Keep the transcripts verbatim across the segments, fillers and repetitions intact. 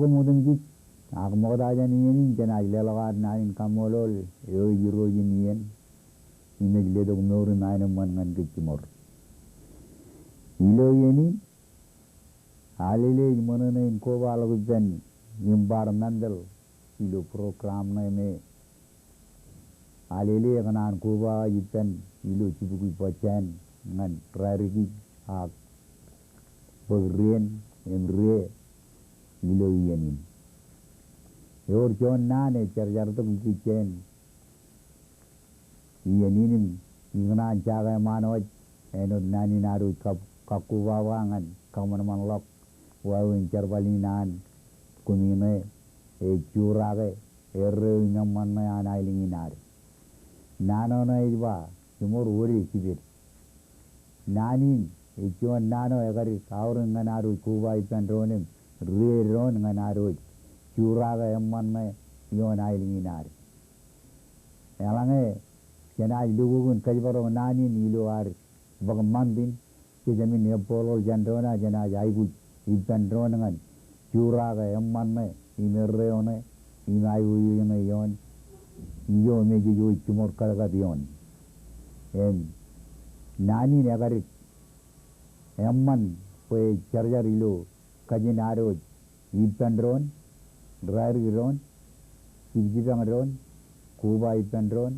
Koṃ otemjej, ak ṃokta jān iien in jenaaj leḷọk ad naan in kaṃṃoolol eo ej Irooj in iien, im ej letok mour im aenōṃṃan ñan kōj jiṃor. Ilo iien in, Alele ej ṃōṇōṇō in kobaḷọk ippān im bar mantel ilo program ṇe me Alele ekōṇaan kobaḷọk ippān ilo jibukwi bōjjāān ñan rairiki ak bōk rien im rie ilo iien in. Ewōr juon naan ej jarjartok ikijjien iien in im ikōṇaan jake ṃaan wōj āinwōt naan in ad wōj kab kakkobaba ñan kōṃanṃanḷọk wāween jerbal in an kumi ṇe ej jurake erreo im eṃṃan ṇe an aelōñ in ad. Naan eo ṇe ej ba, jiṃor wōde jipel. Naan in ej juon naan eo ekadik aorōk ñan ad wōj koba ippān doon im rie doon ñan ad wōj jurake eṃṃan ṇe ioon aelōñ in ad. Eḷaññe jenaaj lukkuun kōjparok naan in ilo ad bōk ṃantin, jejāmin ebbooḷoḷ jān doon ak jenaaj aikuj ippān doon ñan jurake eṃṃan ṇe im erreo ṇe im aiwōjwōj ṇe ioon ijo me jej wōj jiṃor kōtkōt ioon. Im naan in ekadik eṃṃan bwe ej jarjar ilo kajin ad wōj ippān doon, rārik doon, jibjibañ doon, koba ippān doon,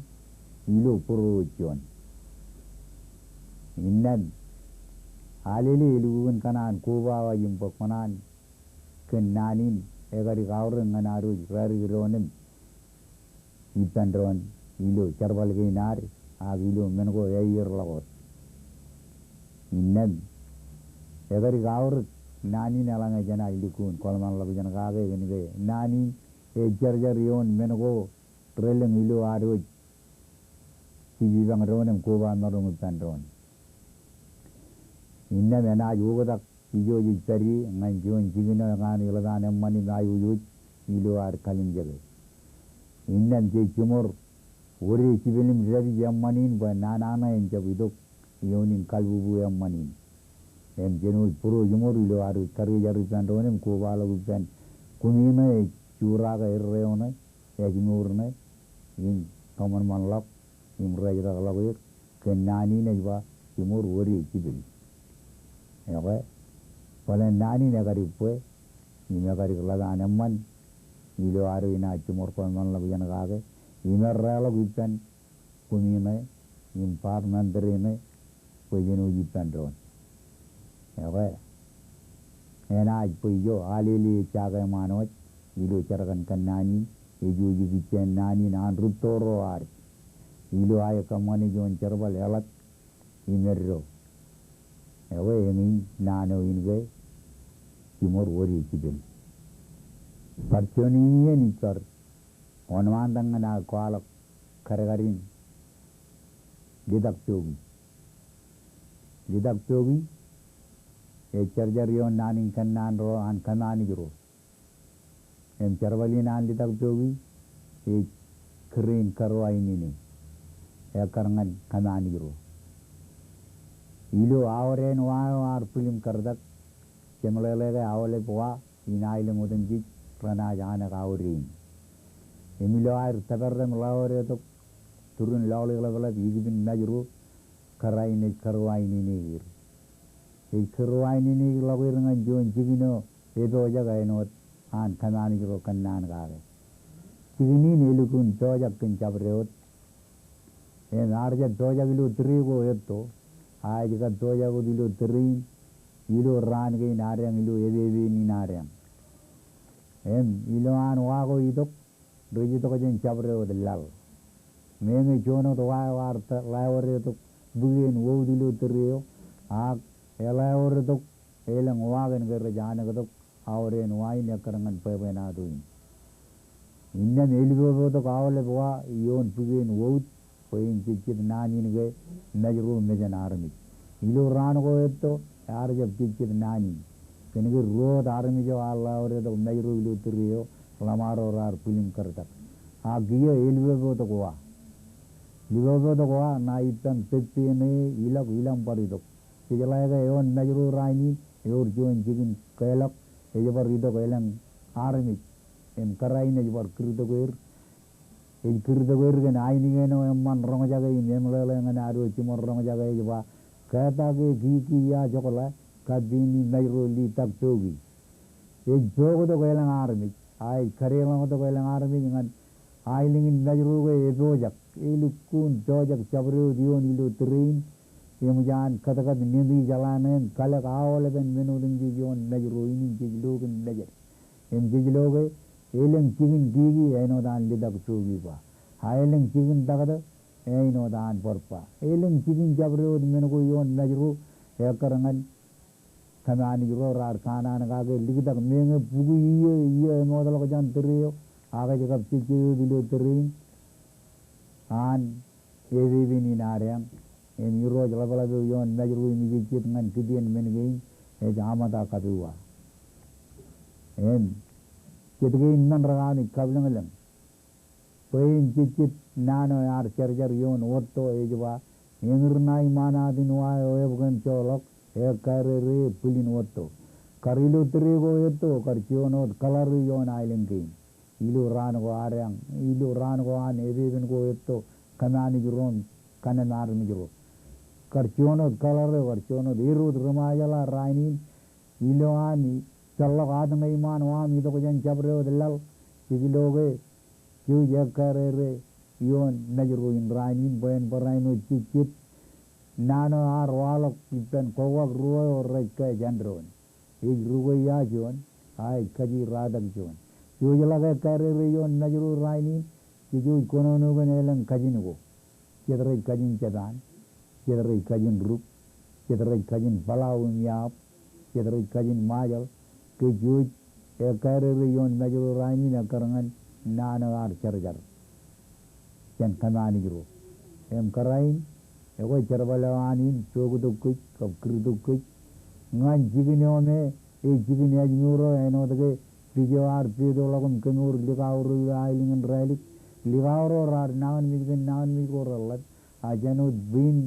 ilo būruō wōj juon. Innām Alele elukkuun kōṇaan koba wōj im bwe kōṇaan kōn naan in ekadik aorōk ñan ad wōj rārik doon im ippān doon ilo jerbal kein ad ak ilo men ko āierḷọk wōt. Innām ekadik aorōk naan in eḷaññe jenaaj lukkuun kōḷmānḷọk jān kake kōn ke naan in ej jarjar ioon men ko relōñ ilo ad wōj jibjibañ doon im koba maroñ ippān doon. Innām enaaj oktak ijo jej pād ie ñan juon jikin eo ekanooj ḷap an eṃṃan im aiwōjwōj ilo ad kalimjeke. Innām jej jiṃor wōde jipel im dāpij eṃṃan in bwe nana ṇe en jab itok ioon in kalbubu eṃṃan in. Im jen wōj būruō jiṃor ilo ad wōj karijer ippān doon im kobaḷọk ippān kumi ṇe ej jurake erreo ṇe, ājmour ṇe, im kōṃanṃanḷọk im rejetakḷọk er kōn naan in ej ba jiṃor wōde jipel. Ekwe, bōlen naan in ekadik bwe im ekadik ḷap an eṃṃan ilo ad wōj naaj jiṃor kōṃanṃanḷọk jān kake im erreḷọk ippān kumi ṇe im bar mantel ṇe bwe jen wōj ippān doon. Ekwe, enaaj bwe ijo Alele ej jake ṃaan wōj ilo jar kaṇ kōnnaan in, ej wōj ikijjien naan in an rūtto ro ad ilo aō kōṃṃane juon jerbal eḷap im eddo. Ekwe, eñin naan eo in ke jiṃor wōde jipel. Bar juon iien ij bar wōnṃaantak ñan aō kwaḷọk kadkadin litak pokwi. Litak pokwi ej jarjar ioon naan in kōnnaan ro an kōm Anij ro. Im jerbal in an litak pokwi ej kūr in karuwainene ekkar ñan kōm Anij ro. Ilo aoreen wa eo ear bwil im kōrtak, jemeḷeḷe ke aolep wa in aelōñ otemjej renaaj anōk aoreen. Im ilo aer tōpar im ḷaodetok turin lọọḷi ḷapḷap ikipin Mājro, kōrā in ej karuwainene er. Ej karuwainene ḷọk er ñan juon jikin eo epojak āinwōt an kōm Anij ro kōnnaan kake. Jikin in elukkuun pojak kōn jabdewōt. Im ear jab pojak ilo tūre ko etto, a ej kab pojak wōt ilo tūre in ilo raan kein adeañ, ilo epepen in adeañ. Im ilo an wa ko itok, rej itok jān jabdewōt laḷ. Ñe ñe juon wōt wa eo ear ḷaodetok bukien wōt ilo tūre eo, ak eḷaodetok elōñ wa kōn ke rej anōktok aoreen wa in ekkar ñan bwebwenato in. Innām elipopotok aolep wa ioon bukien wōt bwe en jejjet naan in ke Mājro mejān armej. Ilo raan ko etto ear jab jejjet naan in. Kōn ke ruo wōt armej eo ear ḷaodetok Mājro ilo tūre eo ḷōṃaro raar bwil im kōrtak. A kiiō elipopotok wa. Lipopotok wa ṇa ippān peppene ilọk ilam bar itok. Jej ḷe ke eoon Mājro rainin ewōr juon jikin keḷọk ej bar itok elōñ armej. Im kōrā in ej bar kūrtok er. Ej kūrtok er kōn ainikien eo eṃṃan roñjake im emeḷeḷe ñan ad wōj jiṃor roñjake, ej ba, kōta ke kiki ia jokḷā, kab pein Mājro litak poki. Ej pokatok elōñ armej, a ej kadeḷọñtok elōñ armej ñan aelōñ in Mājro ke epojak, elukkuun pojak jabdewōt ioon ilo tōre in, eṃōj an kōtkōt niti jeḷā ṇe im kalōk aolepen men otemjej ioon Mājro in im jej lo kōn mejed. Im jej lo ke elōñ jikin kiki āinwōt an litak poki ba. A elōñ jikin taktō āinwōt an bar ba. Elōñ jikin jabdewōt men ko ioon Mājro, ekkar ñan kōṃṃani ro raar kanaan kake liktak meñe bukwi iiō, iiō emootḷọk jān tōre eo, ak ej kab jejjet wōt ilo tōre in an epepen in adeañ. Im irooj ḷapḷap eo ioon Mājro im ejejjet ñan kitien men kein ej Amata Kabua. Im jet kein men rekanooj kabwilōñlōñ. Bwe en jejjet naan eo ear jarjar ioon Otto ej ba, eñūr ṇae iṃaan atin wa eo ebōk im joḷọk, ekkāerere bwilin Otto. Kar ilo tōre ko etto, kar juon wōt kōḷar ioon aelōñ kein. Ilo raan ko adeañ, ilo raan ko an epepen ko etto, kōṃṃanij ro im kanōṃ armej ro. Kar juon wōt kōḷar eo, kar juon wōt erot ri Ṃajeḷ rainin, ilo an peḷḷọk atōñ eṃṃaan waam itok jān jabdewōt laḷ, jej lo ke jej ekkāerere ioon Mājro in rainin bwe en barāinwōt jejjet naan eo ear waḷọk ippān kōkwak ruo eo rej kajjien doon. Ej rukwe ia juon, a ej kaji rātak juon. Jej ḷak ekkāerere ioon Mājro rainin, jej wōj kōnono kōn elōñ kajin ko. Jet rej kajin Japan, jet rej kajin Ruk, jet rej kajin Palau im Yap, jet rej kajin Ṃajeḷ, ke jej ekkāerere ioon Mājro rainin ekkar ñan naan eo ear jarjar jān kōṃṃanij ro. Im kōrā in, ekwe jerbal eo an in pokatok kōj, kab kūrtok kōj, ñan jikin eo me, ej jikin ājmour eo āinwōt ke pej eo ear petoḷọk im kemour likao ro ilo aelōñ in Rālik. Likao ro raar nañinmej kōn nañinmej ko reḷḷap. A jān wōt bwin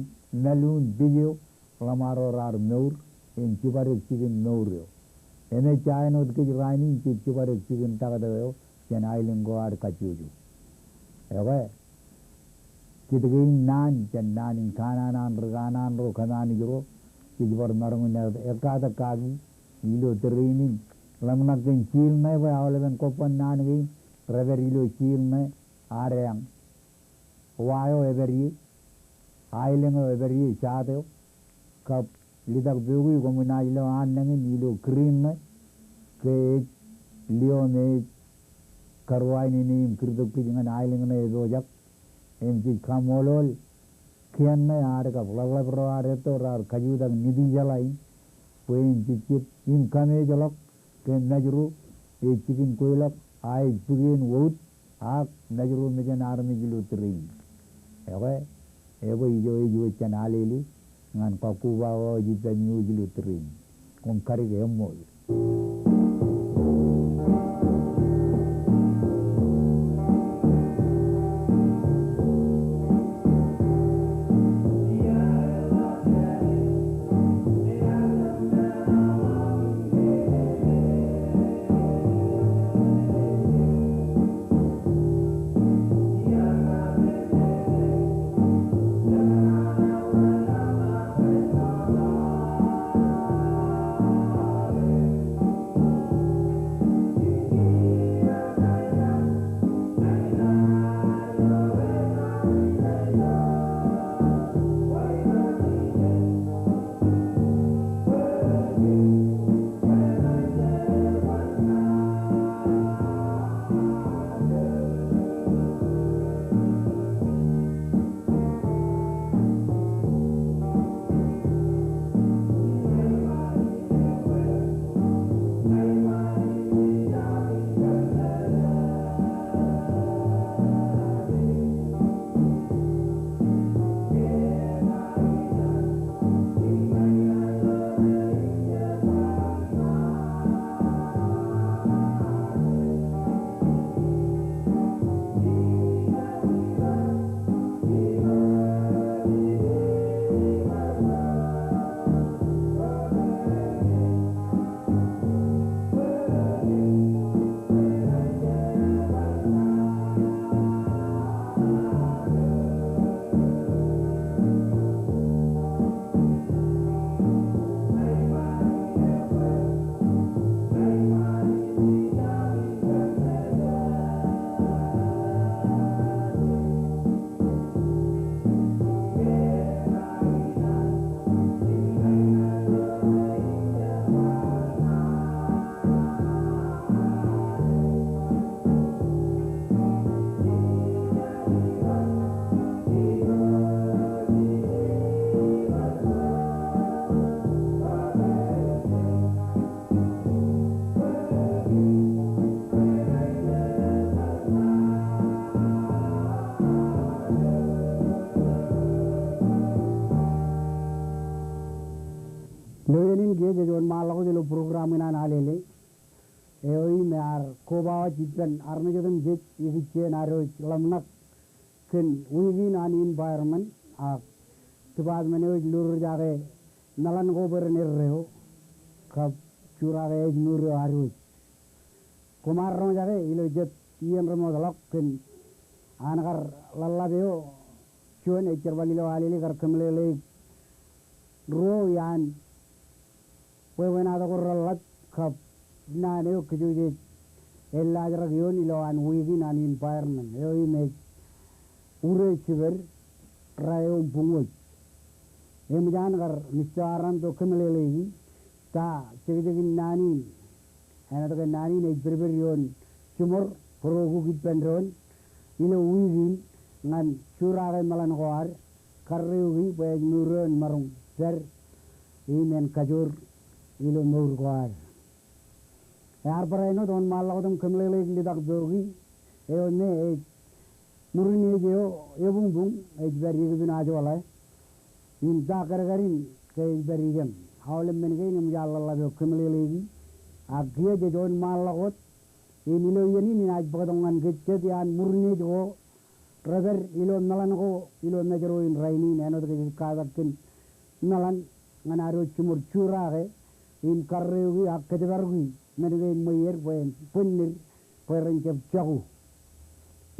mālu in pej eo, ḷōṃaro raar mour, im jibadek jikin mour eo. Im ej āinwōt kōj rainin jej jibadek jikin taktō eo jān aelōñ ko ad kajjojo. Ekwe, jet kein naan, jān naan in kanaan an ri kanaan ro kōṃanij ro, jej bar maroñ in ekkatak kaki ilo tōre in im ḷōmṇak kōn jiil ṇe bwe aolepen kobban naan kein repād ilo jiil ṇe adeañ. Wa eo epād ie, aelōñ eo epād ie, jat eo, kab litak poki koṃwin naaj lo annañin ilo kūr in ṇe, ke ej lio me ej karuwainene im kūrtok kōj ñan aelōñ ṇe epojak, im jej kaṃṃoolol kien ṇe ad kab ḷapḷap ro ad etto raar kajutak niti jeḷā in, bwe en jejjet im kameejḷọk ke Mājro ej jikin kweilọk, a ej bukien wōt, ak Mājro mejān armej ilo tōre in. Ekwe, ekwe ijo ej wōj jān alele ñan kọkkobaba eo ej ippāmi wōj ilo tōre in. Koṃ kadik eṃṃool. Program in an Alele eo im ear koba waj ippān armej otemjej ikijjien ad wōj ḷōmṇak kōn wiik in an environment ak department eo ej lurujake meḷan ko bwe ren erreo kab jurake ājmour eo ad wōj. Koṃ ar roñjake ilo jet iien remootḷọk kōn an kar ḷōḷḷap eo juon ej jerbal ilo Alele kar kōmeḷeḷeik ruo iaan bwebwenato ko reḷḷap kab naan eo kōjwōj ej ellaajrak ioon ilowaan wiik in an environment eo im ej ure jiped raeo im buñwōj. Eṃōj an kar Mister Aranto kōmeḷeḷeiki ta jekjekin naan in, āinwōt ke naan in ej pedped ioon jiṃor bōrokuk ippān doon ilo wiik in ñan jurake meḷan ko ad karreoiki bwe ājmour eo en maroñ pād im en kajoor ilo mour ko ad. Ear barāinwōt wōnṃaanḷọk wōt im kōmeḷeḷeik litak pooki eo me ej ṃurinej eo ebuñbuñ ej pād ikipin ajoḷā im ta kadkad in ke ej pād ijeṇ. Aolep men kein eṃōj an ḷōḷḷap eo kōmeḷeḷeiki. Ak kiiō jej wōnṃaanḷọk wōt im ilo iien in inaaj bōktok ñan kōj jet iaan ṃurinej ko rej pād ilo meḷan ko ilo Mājro in rainin āinwōt ke jej katak kōn meḷan ñan ad wōj jiṃor jurake im karreoiki ak kōjparoki men kein ṃweied bwe en bwinnid bwe ren jab jako.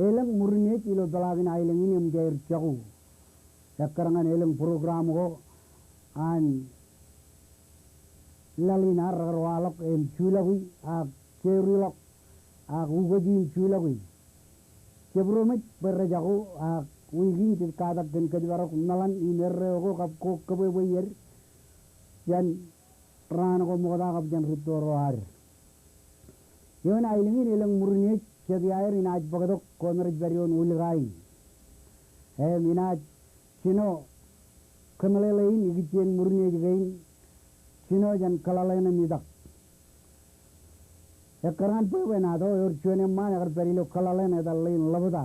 Elōñ ṃurinej ilo peḷaakin aelōñ in eṃōj aer jako. Ekkar ñan elōñ program ko an laḷ in ad rekar waḷọk im julọki ak jeruḷọk ak ukōji im julọki. Jebdewōt bwe rej jako ak wiik in jej katak kōn kōjparok meḷan im erreo ko kab ko kōbwebwe ier jān raan ko ṃokta kab jān rūtto ro ad. Ioon aelōñ in elōñ ṃurinej jet iaer inaaj bōktok ko me rej pād ioon Ulka in. Im inaaj jino kōmeḷeḷe in ikijjien ṃurinej kein jino jān kōḷaḷ eṇ im itak. Ekkar ñan bwebwenato ewōr juon eṃṃaan ekar pād ilo kōḷaḷ eṇ etal ḷein Ḷōbta.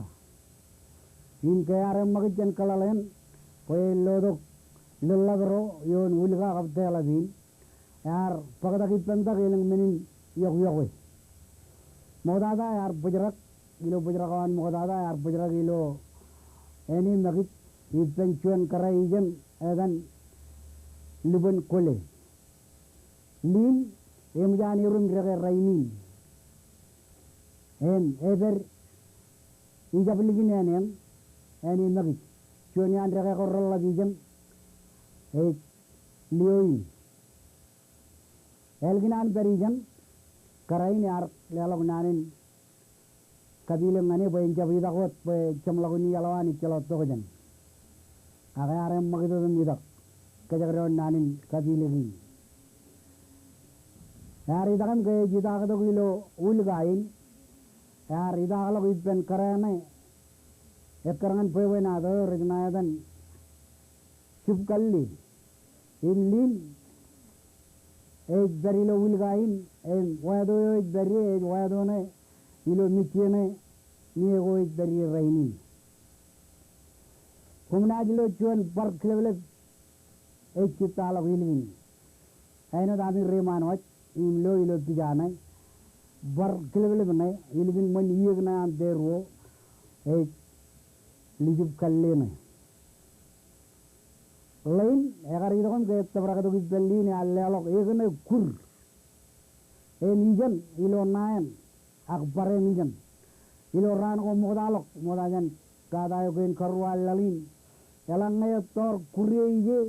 Im ke ear eṃṃakūt jān kōḷaḷ eṇ bwe en lotok lōḷḷap ro ioon Ulka kab Teḷap in ear bōktak ippān tak elōñ men in iọkiọkwe. Ṃoktata ear bōjrak ilo bōjrak eo an ṃoktata ear bōjrak ilo āne ṃakūt ippān juon kōrā ijeṇ etan Lubōn Kole. Lin eṃōj an erom dekā rainin. Im epād ijab likin āne eṇ, āne ṃakūt. Juon iaan dekā ko reḷḷap ijeṇ ej lio in. Ālikin an pād ijeṇ, kōrā in ear leḷọk naan in kapilōk ñan e bwe en jab itak wōt bwe jeṃḷọkin iaḷ eo an ejjeḷọk tokjān. Ak ear eṃṃakūt wōt im itak kōjekdọọn naan in kapilōk in. Ear itak im ke ej itaktok ilo Ulka in, ear itakḷọk ippān kōrā ṇe ekkar ñan bwebwenato rej ṇa etan Jibkalle. Im Lin ej pād ilo Ulka in, im wāto eo ej pād ie ej wāto ṇe ilo mejje ṇe, mejje ko ej pād ie rainin. Koṃ naaj lo juon bar kileplep ej jittaḷọk ilikin. Āinwōt ami reiṃaan waj im lo ilo pija ṇe, bar kileplep ṇe ilikin ṃōn iiōk ṇe an Teruo ej Lijibkalle ṇe. Ḷein ekar itok im ke ettōpraktok ippān Lin ear leḷọk ekōṇe kur. Im ijeṇ ilo ṇa eṇ ak bar eṇ ijeṇ. Ilo raan ko ṃoktaḷọk, ṃokta jān tata eo kein karuo an laḷ in, eḷaññe ettōr kur eo ije,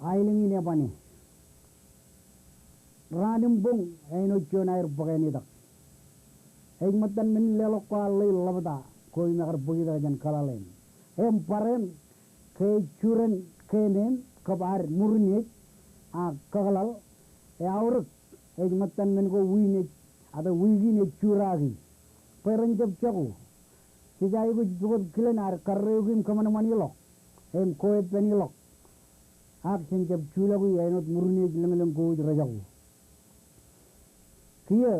aelōñ in eban e. Raan im boñ āinwōt juon aer bōk āne itak. Ej ṃōttan men in leḷọk ko an ḷein Ḷōbta ko im ekar bōk itak jān kōḷaḷ eṇ. Im bar eṇ ke ej juren keemem kab ad ṃurinej ak kakōḷḷaḷ, eaorōk ej ṃōttan men ko wiin ej, ak wiik in ej juraki bwe ren jab jako. Jej aikuj pukot kilen ad karreoiki im kōṃanṃan ilọk im koeppān ilọk. Ak jen jab julọki āinwōt ṃurinej lōñlōñ ko wōj rejako. Kiiō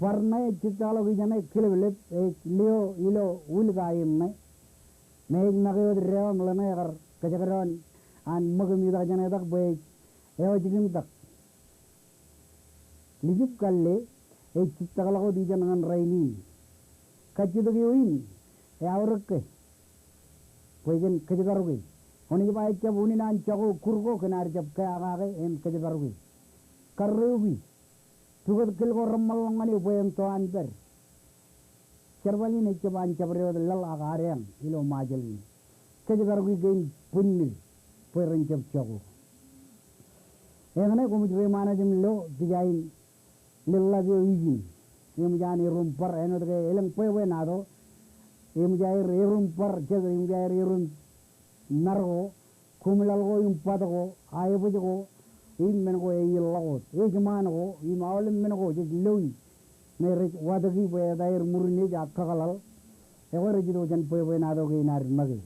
bar ṇe ej jittaḷọk ijeṇe kileplep ej lio ilo Ulka in ṇe. Me ej make wōt dewōṃ ḷe ṇe ekar kōjekdọọn an ṃōk im itak jān etak bwe ej Eo jikintak. Lijib kalle ej jittakḷọk wōt ijeṇ ñan rainin. Kajjitōk eo in eaorōk ke bwe jen kōjparoke. Kwōnaaj ba ejjab unin an jako kur ko kōn ad jab keakake im kōjparoke. Karreoiki. Pukot kōl ko reṃṃanḷọk ñan eō bwe en to an pād. Jerbal in ejjab an jabdewōt laḷ ak adeañ ilo Ṃajeḷ in. Kōjparoki kein bwinnid bwe ren jab jako. Eñṇe koṃij reiṃaan wōt im lo pija in leḷḷap eo ijin. Eṃōj an erom bar āinwōt ke elōñ bwebwenato. Eṃōj aer erom bar jet, eṃōj aer erom nar ko, kōmlaḷ ko im bat ko, aebōj ko, im men ko eiiḷḷọk wōt. Ejṃaan ko im aolep men ko jej loi me rej watōki bwe etaer ṃurinej ak kakōḷḷaḷ. Ekwe rej itok jān bwebwenato kein ad make.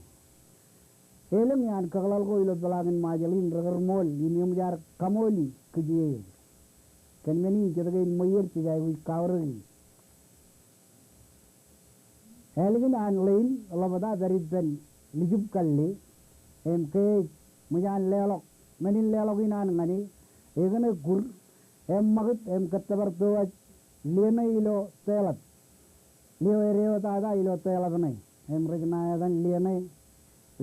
Elōñ iaan kakōḷḷaḷ ko ilo peḷaakin Ṃajeḷ in rekar ṃool im eṃōj ad kaṃooli kijeeḷ. Kōn men in jet kein ṃweier jej aikuj kaorōki. Ālikin an ḷein ḷapta pād ippān Lijib kalle, im ke ej ṃōj an leḷọk, men in leḷọk in an ñane, eñṇe kur, im ṃakūt, im kōttōpar to waj liene ilo teḷap. Lio edeo tata ilo teḷap ṇe, im rej ṇa etan liene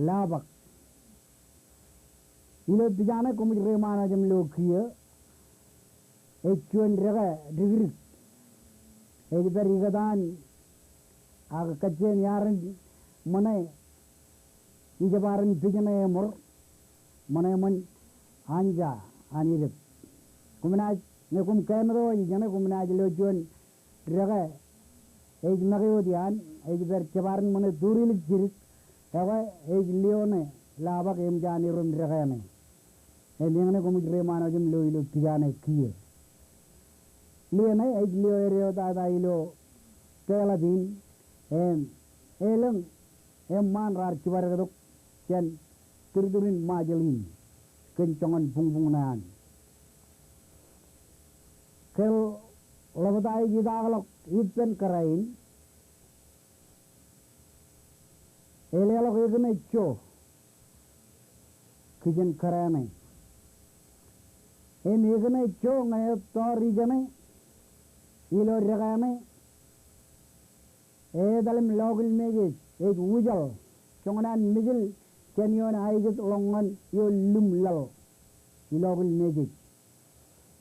Labak. Ilo pija ṇe koṃij reiṃaan wōt im lo kiiō, ej juon dekā dikdik. Ej pād ikōtaan ak kajjien iarin ṃōṇe, ijeparin pijṇe eṃor, ṃōṇe ṃōn Anja an Idep. Koṃ naaj, ñe koṃ kaimeto waj ijeṇe, koṃ naaj lo juon dekā ej make wōt iaan, ej pād jeparin ṃōṇe turilik jidik, ekwe ej lio ṇe Labak eṃōj an erom dekā ṇe. Im eñṇe koṃij reiṃaan wōt im lo ilo pija ṇe kiiō. Liene ej lio edeo tata ilo teḷap in, im elōñ eṃṃaan raar jibadektok jān turturin Ṃajeḷ in kōn joñan buñbuñ ṇe an. Ke ḷapta ej itakḷọk ippān kōrā in, eleḷọk eñṇe jo kijen kōrā ṇe. Im eñṇe jo ñe ettoor ijeṇe ilo dekā ṇe, etal im lọkil mejej, ej ujaḷ, joñan an mijil jān ioon aijet ḷọk ñan ioon limlaḷ, ilọkil mejej.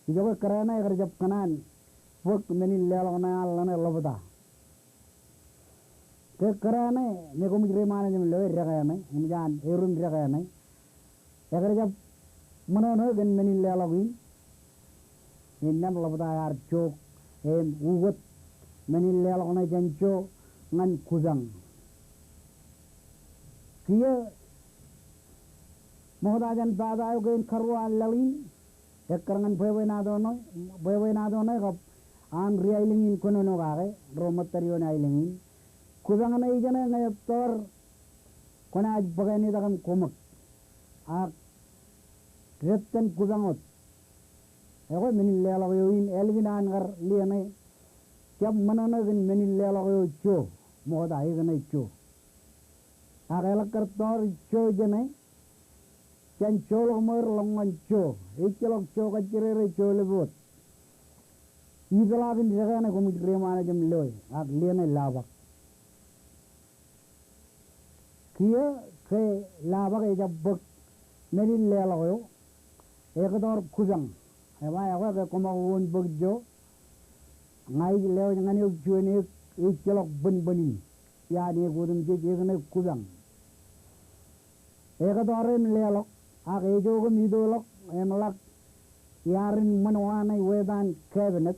Ijoke kōrā ṇe ekar jab kōṇaan bōk men in leḷọk ṇe an ḷeṇe ḷapta. Ke kōrā ṇe, me koṃij reiṃaan wōt im loe dekā ṇe, eṃōj an erom dekā ṇe. Ekar jab ṃōṇōṇō kōn men in leḷọk in. Innām ḷapta ear jook im ukōt men in leḷọk ṇe jān jo ñan kupañ. Kiiō ṃokta jān pata eo kein karuo an laḷ in, ekkar ñan bwebwenato ṇe, bwebwenato ṇe kab an ri aelōñ in kōnono kake, ro ṃōttad ioon aelōñ in. Kupañ ṇe ijeṇe ñe ettoor, kwōnaaj bōk ānetak im koṃōk. Ak dettan kupañ wōt. Ekwe men in leḷọk eo in ālikin an kar liene, jab ṃōṇōṇō kōn men in leḷọk eo jo, ṃokta eñṇe jo. Ak eḷak kar toor jo jeṇe, jān joḷọk ṃoer ḷọk ñan jo, ejjeḷọk jo kajjirere, jo lōb wōt. Ipeḷaakin dekā ṇe koṃij reiṃaan wōt im loe, ak liene Labak. Kiiō ke Labak ejab bōk men in leḷọk eo, ektoor kupañ. Eba, ekwe ke koṃ ak wōn bōk jo, ña ij lewōj ñan eok juon eō ejjeḷọk bōnbōn in. Iaan eō otemjej eñṇe kupañ. Ektoor im leḷọk, ak ejok im itoḷọk, im ḷak iarin ṃōn wa ṇe wetaan cabinet,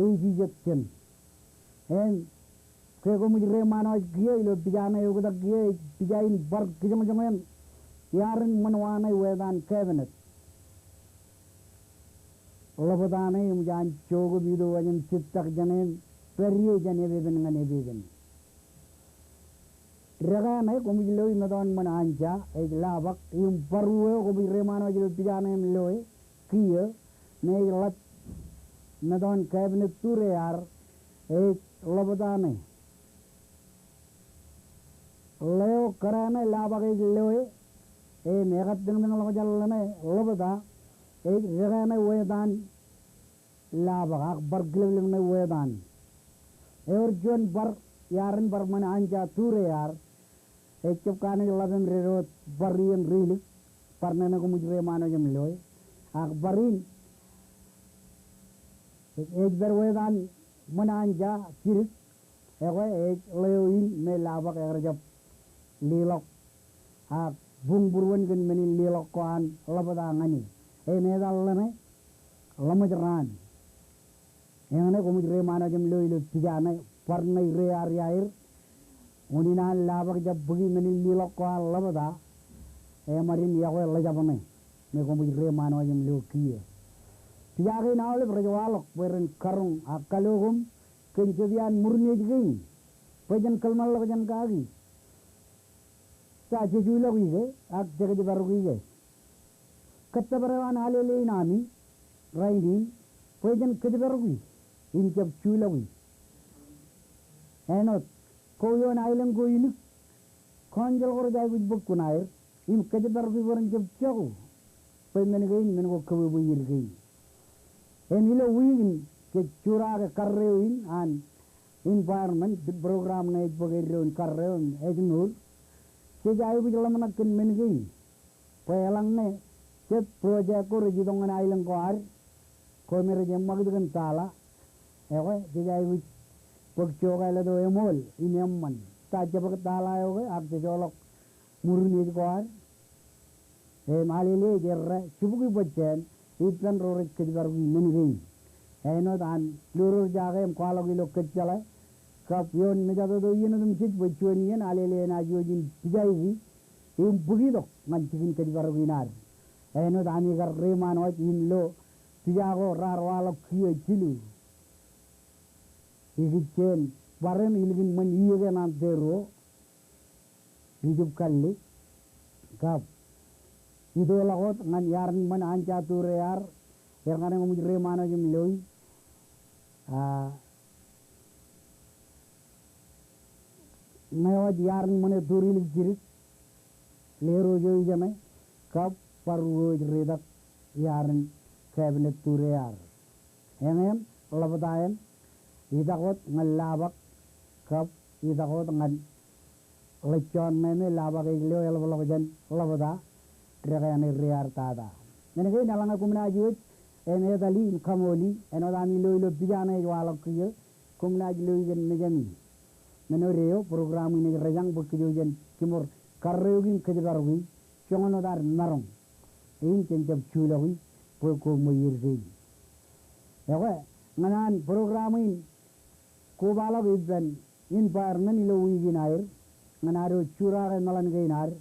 ej ijet jān. Im ke koṃij reiṃaan wōt kiiō ilo pija ṇe eoktak kiiō, ej pija in bar kijoñjoñan iarin ṃōn wa ṇe wetaan cabinet. Ḷapta ṇe eṃōj an jook im ito waj im jittak jān im pād ie jān epepen ñan epepen. Dekā ṇe koṃij lo metoon ṃōn Anja, ej Labak, im bar uwe eo koṃij reiṃaan wōt ilo pija ṇe im loe, kiiō, me ej ḷap metoon cabinet tur ear, ej ḷapta ṇe. Ḷeo kōrā ṇe Labak ej loe, im ekatōñtōñḷọk jān ḷeṇe ḷapta, Ej dekā ṇe wetaan Labōk ak bar kilepḷep ṇe wetaan. Ewōr juon bar, iar in bar ṃōn Anja Turear. Ejjab kanooj ḷap im dedeḷọk bar iien rilik, bar ṇe ṇe koṃij reiṃaan wōj im loe. Ak bar in ej pād wetaan ṃōn Anja jidik, ekwe ej ḷeo in me Labōk ekar jab leḷọk ak buñbūruon kōn men in leḷọk ko an ḷapta ñan e. Im etal ḷeṇe ḷōmōj raan. Eñṇe koṃij reiṃaan wōj im loe ilo pija ṇe, bar ṇe rej ar iaer. Unin an Labōk jab bōki men in leḷọk ko an ḷapta, eṃōj in iọkwe ḷōjab ṇe, me koṃij reiṃaan wōj im lo kiiō. Pija kein aolep rej waḷọk bwe ren karoñ ak kalo koṃ kōn jet iaan ṃurniej kein, bwe jen kōḷmānḷọkjeṇ kaki. Ta jej uḷọk ike ak jekōjparoki ke? Kōttōpar eo an Alele in ami rainin, bwe jen kōjparoki im jab juḷọki. Āinwōt ko ioon aelōñ ko ilik, council ko rej aikuj bōk kuṇaer im kōjparoki bwe ren jab jako, bwe men kein men ko kōbwebwe iien kein. Im ilo wiik in jej juraake karreo in an environment program ṇe ej bōk eddo in karreo im ejmour. Jej aikuj ḷōmṇak kōn men kein bwe eḷaññe jet project ko rej itok ñan aelōñ ko ad, ko me rej eṃṃakūt kōn tala, ekwe jej aikuj bōk jokālōt eo eṃool im eṃṃan. Ta jebōk tala eo ke ak jejoḷọk ṃurniej ko ad. Im Alele ej errā jibukwi bōjjāān ippān ro rej kōjparoki men kein. Āinwōt an lurur jake im kwaḷọk ilo kōjjeḷā, kab ioon mejatoto iien otemjej bwe juon iien Alele enaaj iwōj in pijaiki im bōkitok ñan jikin kōjparok in ad. Āinwōt ami kar reiṃaan wōj im lo pija ko raar waḷọk kiiō jilu. Ikijjien bōran ilikin ṃōn iiō ke ṇaanteruo ijub kalli, kab itoḷọk wōt ñan iar in ṃōn Anja Turear, er kaṇe koṃij reiṃaan wōj im loi, a, ṇe wōj iar in ṃōn e Turilik jidik, Lerooj eo ijeṇe, kab bar wōj ritak iar in Cabinet Turear. Eñin ḷapta in, itak wōt ñan Labōk, kab itak wōt ñan ḷōjjoṇ ṇe me Labōk ej lo eḷapḷọk jān ḷapta, dekā ṇe rej ar tata. Men kein eḷaññe koṃ naaj iwōj, im etali im kaṃooli, āinwōt ami lo ilo pija ṇe ej waḷọk kiiō, koṃ naaj lo kōn mejāmi. Men eo deo, program in ej rejañ bwe kōj jen jiṃor karreoki im kōjparoki, joñan wōt ad maroñ. Im jen jab juḷọki bwe koṃ ṃweier kein. Ekwe, ñan an program in kobaḷọk ippān environment ilo wiik in aer, ñan ad wōj juraake meḷan kein ad,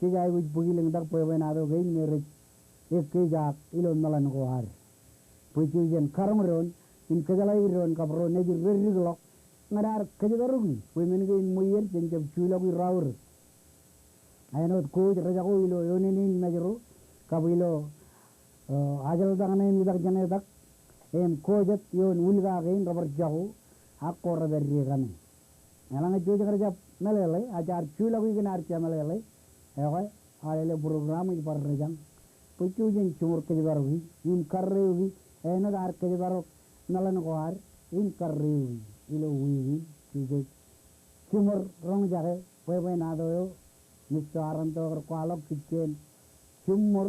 jej aikuj bōk ilōñtak bwebwenato kein me rej ekkejak ilo meḷan ko ad. Bwe jej jen karoñ doon, im kōjeḷāik doon kab ro nejid reddikḷọk, ñan ad kōjparoki, bwe men kein ṃweier jen jab juḷọki raorōk. Āinwōt kōj rej jako ilo eoon in Mājro, kab ilo, eh, ajḷọk ṇe im itak jeṇe tak, im kōjat ioon uḷka kein rebar jako, ak ko rej pād ie kaṇe. Eḷaññe jej kar jab meḷeḷe, ak jaar juḷọki kōn ad jemeḷeḷe, ekwe, Alele program ej bar rejañ. Bwe jej jen jiṃor kōjparoki, im karreoki, āinwōt ad kōjparok meḷan ko ad, im karreoki, ilo wiik in, jej jiṃor roñjake, bwebwenato eo, Mister Aranto ekar kwaḷọk kijjien, jiṃor,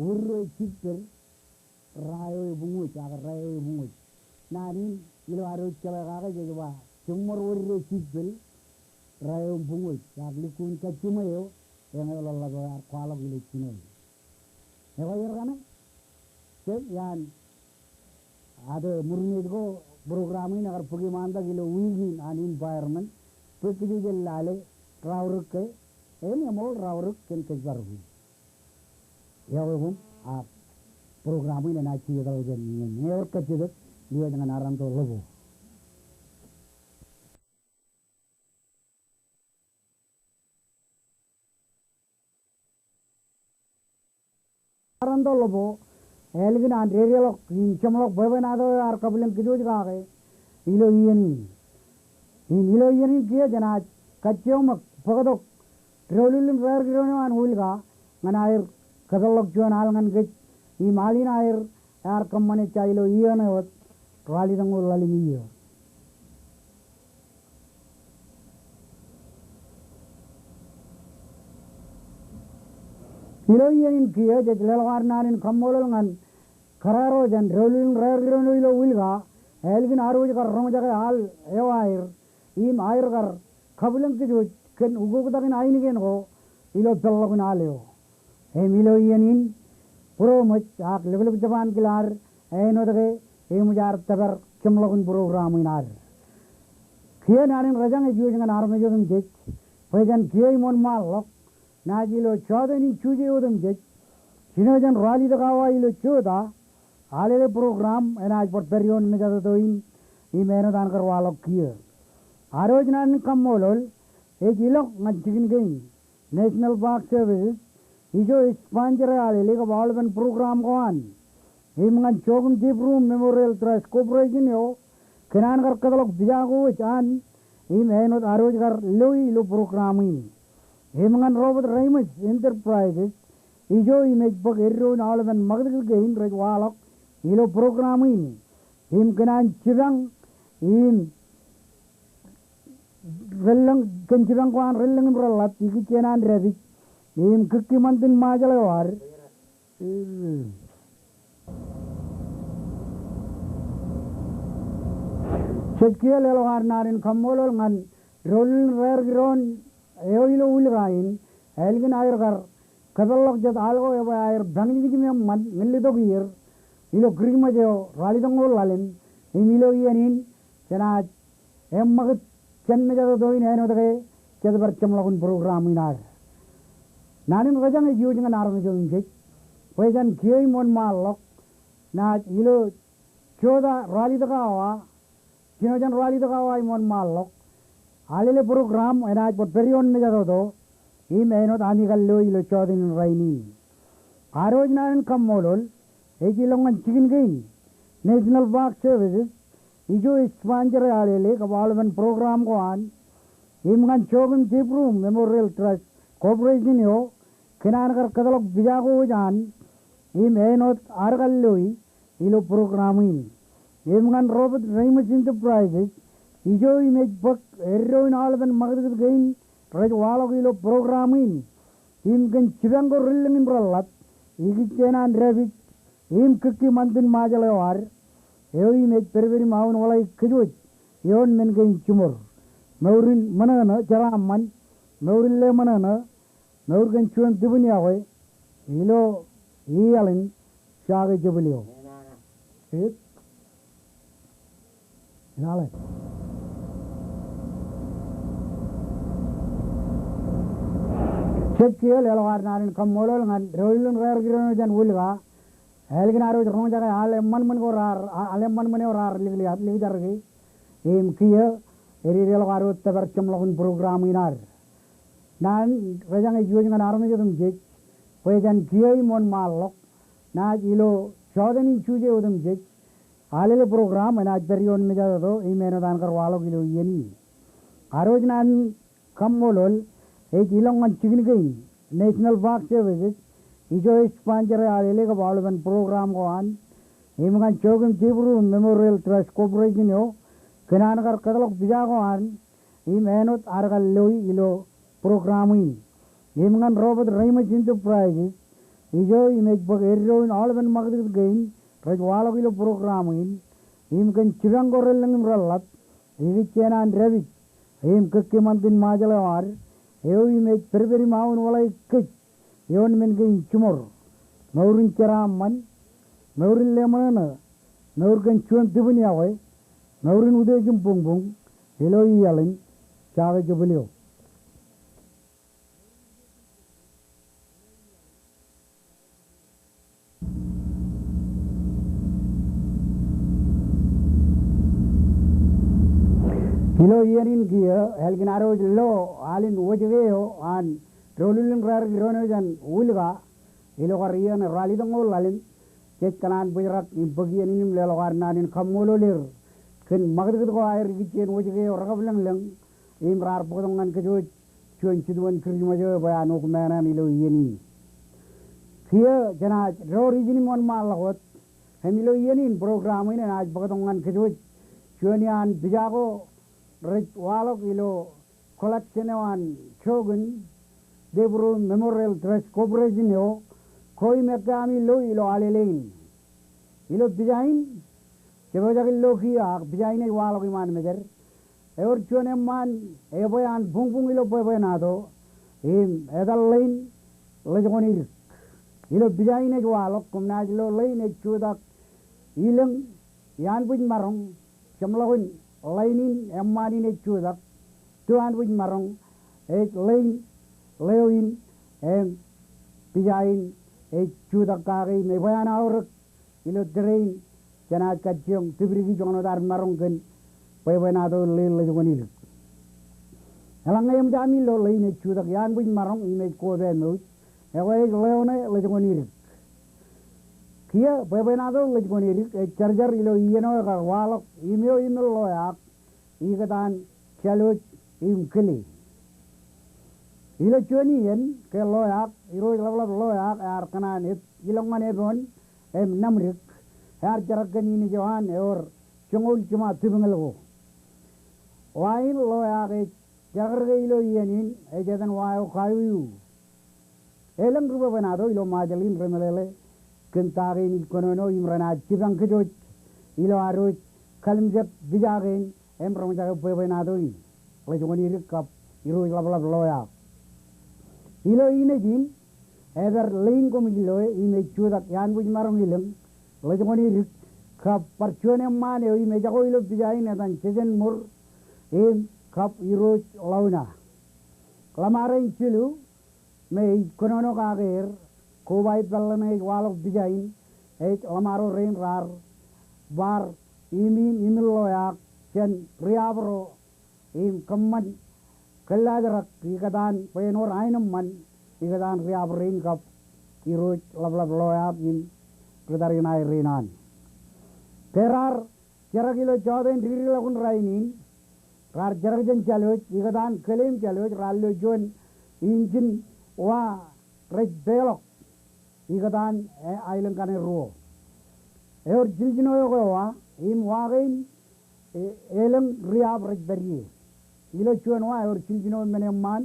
wūrro jippel, ra eo ebuñwōj, ak ra eo ebuñwōj. Naan in, ilo ad wōj jeḷā kake jej ba, jiṃor wōrro jippel, ra eo ebuñwōj, ak lukkuun kajjiṃwe eo, eñeo ḷōḷḷap eo ear kwaḷọk ilo jinoin. Ekwe er kaṇe, jab iaan, ad ṃurnoj ko program in ekar bōk iṃaantak ilo wiik in an environment, bwe kōj jen lale raorōk ke, im eṃool raorōk kōn kōjparoki. Iọkwe koṃ, ak program in enaaj jijet ḷọk jān iien. Ñe ewōr kajjitōk, lewōj ñan Aranto Ḷōbo. Aranto Ḷōbo, ālikin an dedeḷọk im jeṃḷọk bwebwenato eo ear kabwilōñ kōj kake ilo iien in. Im ilo iien in kiiō jenaaj kajjioñ ṃōk bōktok doulul im rairkidoon eo an uḷka ñan aer kōpeḷḷọk juon al ñan kōj Im al in aer ear kōṃṃane ejja ilo iien eo wōt ralitōñoul ḷalem iiō. Ilo iien in kiiō jej leḷọk ad naan in kaṃṃoolol ñan kōrā ro jān doulul in raerkidon eo ilo Wilka, ālikin adwōj kar roñjake al eo aer, im aer kar kabwilōñ kōj kōn ukoktakin ainikien ko ilo peḷḷọkin al eo. Im ilo iien in, būroṃōj ak lukkuun jab an kile ad āinwōt ke eṃōj ad tōpar jeṃḷọkin program in ad. Kiiō naan in rōjañ ej iwōj ñan armej otemjej bwe jān kiiō im wōnṃaanḷọk, naaj ilo jọteen in Juje otemjej, jino jān ralitōk awa ilo jota, alele program enaaj bar pād ioon mejatoto in, im āinwōt an kar waḷọk kiiō. Adwōj naan in kaṃṃoolol ej ilọk ñan jikin kein, National Park Services, ijo ej sponsor e alele kab aolepen program ko an. Im ñan Joachim deBrum Memorial Trust Corporation eo, kōn an kar kōtḷọk pija ko wōj an, im āinwōt adwōj kar loi ilo program in. Im ñan Robert Reimers Enterprises, ijo im ej bōk eddo in aolepen ṃakūtkūt kein rej waḷọk ilo program in. Im kōn an jipañ, im relōñ, kōn jipañ ko an relōñ im reḷap, ikijjien an dāpij, im kōkki ṃantin Ṃajeḷ eo ad. Jej kiiō leḷọk ad naan in kaṃṃoolol ñan doulul in raerkidon eo ilo Wilka in, ālikin aer kar kōpeḷḷọk jet al ko ebwe aer pañjikjim eṃṃan ñan ḷitok ier ilo Kūrijṃōj eo ralitōñoul ḷalem, im ilo iien in jenaaj eṃṃakūt jān mejatoto in āinwōt ke jet bar jeṃḷọkin program in ad. Naan in rōjañ ej iwōj ñan armej otemjej bwe jān kiiō im wōnṃaanḷọk, naaj ilo jota ralitōk awa, jino jān ralitōk awa im wōnṃaanḷọk, alele program enaaj bar pād ioon mejatoto, im āinwōt ami kar loi ilo jọteen in rainin. Adwōj naan in kaṃṃoolol ej ilọk ñan jikin kein, National Park Services, ijo ej sponsor e alele kab aolepen program ko an, im ñan Joachim deBrum Memorial Trust Corporation eo, kōn an kar kōtḷọk pija ko wōj an, im āinwōt ad kar loi ilo program in. Im ñan Robert Reimers Enterprises, ijo im ej bōk eddo in aolepen ṃakūtkūt kein rej waḷọk ilo program in. Im kōn jipañ ko relōñ im reḷap, ikijjien an dāpij, im kōkki ṃantin Ṃajeḷ eo ad, eo im ej pedped im aunwōḷā kōj wōj ioon men kein jiṃor. Mour in ṃōṇōṇō jeraaṃṃan, mour in leṃōṇōṇō, mour kōn juon tipen iọkwe ilo iaḷ in Jake Jebel eo. Ed? Inaḷe. Jej kiiō leḷọk ad naan in kaṃṃoolol ñan doulul in raerkidon eo jān Wilka, ālikin adwōj roñjake al eṃṃanṃan ko raar, al eṃṃanṃan eo raar likjar, likjarke, im kiiō ededeḷọk ad wōt tōpar jeṃḷọkin program in ad. Naan rōjañ ej iwōj ñan armej otemjej bwe jān kiiō im wōnṃaanḷọk, naaj ilo jọteen in Juje otemjej, alele program enaaj pād ioon mejatoto, im āinwōt an kar waḷọk ilo iien in. Adwōj naan kaṃṃoolol ej ilọk ñan jikin kein, National Park Services, ijo ej sponsor e alele kab aolepen program ko an, im ñan Joachim deBrum Memorial Trust Corporation eo, kōn an kar kōtḷọk pija ko an, im āinwōt ad kar loi ilo program in. Im ñan Robert Reimers Enterprises, ijo im ej bōk eddo in aolepen ṃakūtkūt kein rej waḷọk ilo program in, im kōn jipañ ko relōñ im reḷap, ikijjien an dāpij, im kōkki ṃantin Ṃajeḷ eo ad, eo im ej pedped im aunwōḷā kōj ioon men kein jiṃor. Mour in jeraaṃṃan, mour in leṃōṇōṇō, mour kōn juon tipen iọkwe, mour in utiej im buñbuñ ilo iaḷ in Jake Jebel eo. Ilo iien in kiiō, ālikin adwōj lo al in wōjke eo an doulul in raerkidon eo jān Wilka, ilo kar iien ralitōñoul ḷalem, jej kōṇaan bōjrak im bōk iien in im leḷọk ad naan in kaṃṃoolol er kōn ṃakūtkūt ko aer ikijjien wōjke eo rekabwilōñlōñ im raar bōktok ñan kōj wōj juon jitōn Kūrijṃōj eo bwe an ukmānān ilo iien in. Kiiō jenaaj door ijin im wōnṃaanḷọk wōt, im ilo iien in program in enaaj bōktok ñan kōj wōj juon iaan pija ko rej waḷọk ilo collection eo an jook in Debru Memorial Trust Corporation eo, ko im ekkā ami lo ilo Alele in. Ilo pija in, jepojak in lo kiiō ak pija in ej waḷọk iṃaan mejed. Ewōr juon eṃṃaan ebwe an buñbuñ ilo bwebwenato, im etan ḷein Lejkoṇidik. Ilo pija in ej waḷọk, koṃ naaj lo ḷein ej jutak ilōñ iaan buj maroñ, jeṃḷọkin ḷein in eṃṃaan in ej jutak, to an buj maroñ, ej ḷein ḷeo in, im pija in ej jutak kake im ebwe an aorōk ilo tōre in, jenaaj kajjioñ tipdiki juon wōt ad maroñ kōn bwebwenato ḷein Lejkoṇidik. Eḷaññe eṃōj ami lo ḷein ej jutak iaan buj maroñ im ej kope mouj, ekwe ej ḷeoṇe Lejkoṇidik. Kiiō bwebwenato Lejkoṇidik ej jarjar ilo iien eo ekar waḷọk im eo im ḷoeak ikōtaan Jalooj im Kile. Ilo juon iien ke ḷoeak, irooj ḷapḷap ḷoeak ear kōṇaan ep- ilọk ñan Epoon im Namdik, ear jerak kōn inij eo an ewōr joñoul jiṃa tipñōl ko. Wa in ḷoeak ej jerak rike ilo iien in ej etan wa eo Kayuyu. Elōñ ri bwebwenato ilo Ṃajeḷ in remeḷeḷe kōn ta kein ij kōnono im renaaj jipañ kōj wōj ilo ad wōj kalimjek pija kein im roñjake bwebwenato in, Lejkoṇidik kab irooj ḷapḷap ḷoeak. Ilo inij in, epād ḷein koṃij loe im ej jutak iaan buj maroñ ilōñ, Lejkoṇidik, kab bar juon eṃṃaan eo im ejako ilo pija in etan Jejenmur im kab irooj Ḷauna. Ḷōṃarein jilu me ij kōnono kake er, koba ippān ḷein ej waḷọk pija in, ej ḷōṃaro rein raar bar imin imin ḷoeak jān riab ro im kōṃṃan kōllaajrak ikōtaan bwe en wōr aenōṃṃan ikōtaan riab rein kab irooj ḷapḷap ḷoeak im ri tariṇae rein an. Ke raar jerak ilo jọteen dikdik ḷọk in rainin, raar jerak jān Jalooj, ikōtaan Kile im Jalooj raar lo juon injin wa rej peḷọk ikōtaan, e, aelōñ kaṇe ruo. Ewōr jiljino eo ke wa, im wa kein, e, elōñ riab rej pād ie. Ilo juon wa ewōr jiljino men eṃṃaan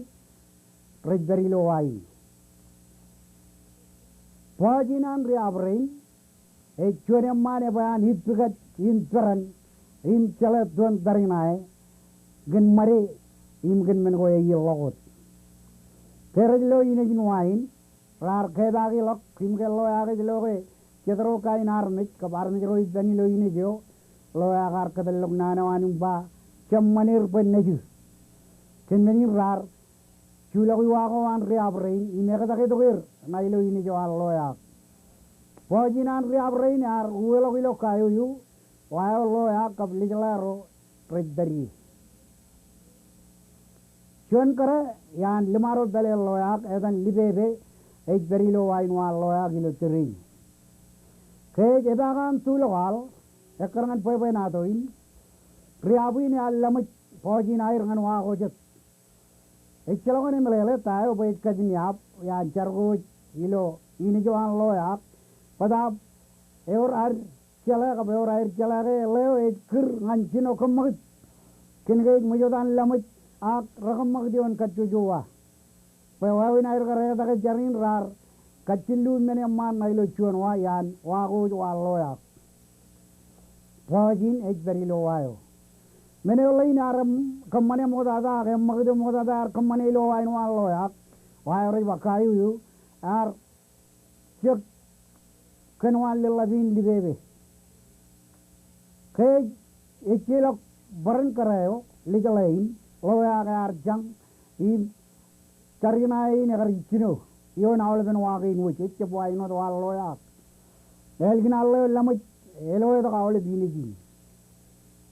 rej pād ilo wa in. Bọọj in an riab rein, ej juon eṃṃaan ebwe an ippikaj im peran im jeḷā tuon tariṇae kōn ṃade im kōn men ko eilọk wōt. Ke rej lo inij in wa in, raar kepaakḷọk im ke ḷoeak ej lo ke jet ro kain armej kab armej ro ippān ilo inij eo, ḷoeak ear kōtḷọk naan eo an im ba, jab ṃan er bwe nejū. Kōn men in raar juḷọk iwa ko an riab rein im ektak itok er ṇa ilo inij eo an ḷoeak. Bọọj in an riab rein ear uweḷọk ilo Kayuyu, wa eo ḷoeak kab lijeḷā ro rej pād ie. Juon kōrā iaan liṃaro pāleen ḷoeak etan Lipepe ej pād ilo wa in wa ḷoeak ilo tōre in. Ke ej epaak an tulọk aḷ ekkar ñan bwebwenato in, riab in ear laṃōj bọọj in aer ñan wa ko jet. Ejjeḷọk en emeḷeḷe ta eo bwe ej kajin iab iaan jar ko wōj ilo inij eo an ḷoeak, bōtaab ewōr ad jeḷā kab ewōr aer jeḷā ke ḷeo ej kūr ñan jino kōṃṃakūt kōn ke ej ṃōj wōt an laṃōj ak rekōṃṃakūt ioon kajjojo wa. Bwe wāween aer kar ektake jar in raar kajjillu men eṃṃaan ṇa ilo juon wa iaan wa ko wōj wa ḷoeak. Bọọj in ej pād ilo wa eo. Men eo ḷein ear kōṃṃane ṃoktata ak eṃṃakūt eo ṃoktata ear kōṃṃane ilo wa in wa ḷoeak, wa eo rej ba Kayuyu, ear jek kōn wa in leḷḷap in Lipepe. Ke ej, ejjeḷọk bōran kōrā eo, lijeḷā in, ḷoeak ear jañ im tariṇae in ekar jino ioon aolepen wa kein wōj, ejjab wa āinwōt wa ḷoeak. Ālikin aḷ eo laṃōj, eloetok aolep inij in.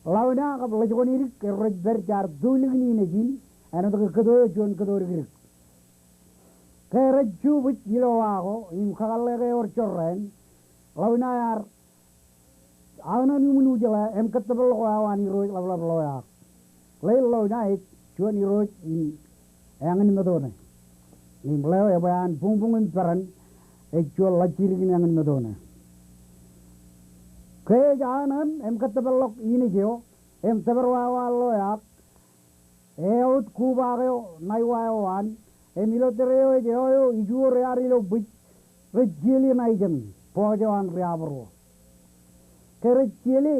Ḷauna kab Lejkoṇidik erro rej pād jaar tulikin inij in, āinwōt ke kōto eo juon kōto dikdik. Ke rej jubwij ilo wa ko im kakōḷḷe ke ewōr jorrāān, Ḷauna ear aō ṇan iuṃwin ujeḷā im kōttōpar ḷọk wa eo an irooj ḷapḷap ḷoeak. Ḷein Ḷauna ej juon irooj in āñinmeto ṇe. Im ḷeo ebwe an buñbuñ im peran ej juon ḷajjidikdik in eñin meto ṇe. Ke ej anaan im kōttōpar ḷọk inej eo im tōpar wāween ḷoeak, eaot kubaak eo ṇa iwa eo an, im ilo tōre eo ej eo eo ijuor ear ilo bwij, rej jieli ṇa ijeṇ bọọj eo an riab ruo. Ke rej jieli,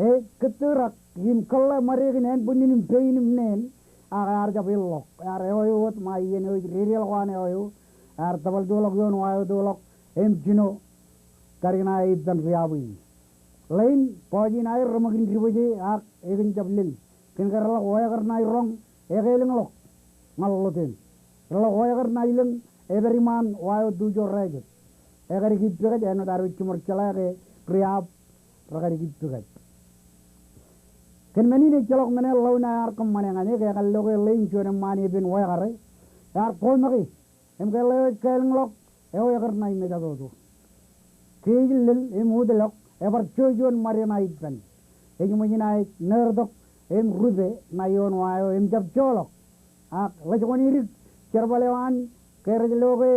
e, kōttorak im kōḷḷā ṃade kein ānbwinnin im pein im neen, ak ear jab ilọk. Ear eo eo wōt ṃae iien eo ej dedeḷọk an eo eo, ear tōbaltoḷọk ioon wa eo toḷọk, im jino tariṇae ippān riab in. Ḷein bọọj in aer reṃōk in dibōje ak ekōn jab lōñ. Kōn ke reḷak wāween ṇa iroñ ekelōñḷọk ñan ḷoteen. Reḷak wāween ṇa ilōñ epād iṃaan wa eo tujoor rājet. Ekar ikijjipkaj, āinwōt ad wōj jiṃor jeḷā ke riab rekar ikijjipkaj. Kōn men in ejjeḷọk men eo ḷauna ear kōṃṃane ñan e, ke ekar lo ke ḷein juon eṃṃaan epen wāween, ear koṃake. Im ke ḷeo ej kelōñḷọk, eo ekar ṇa imejatoto. Ke ej lōñ im utḷọk, ebar jo juon ṃade ṇa ippān. Ej ṃōj inaaj nōrtok im rupe ṇa ioon wa eo im jab joḷọk. Ak ḷōjkōṇidik, jerbal eo an ke rej lo ke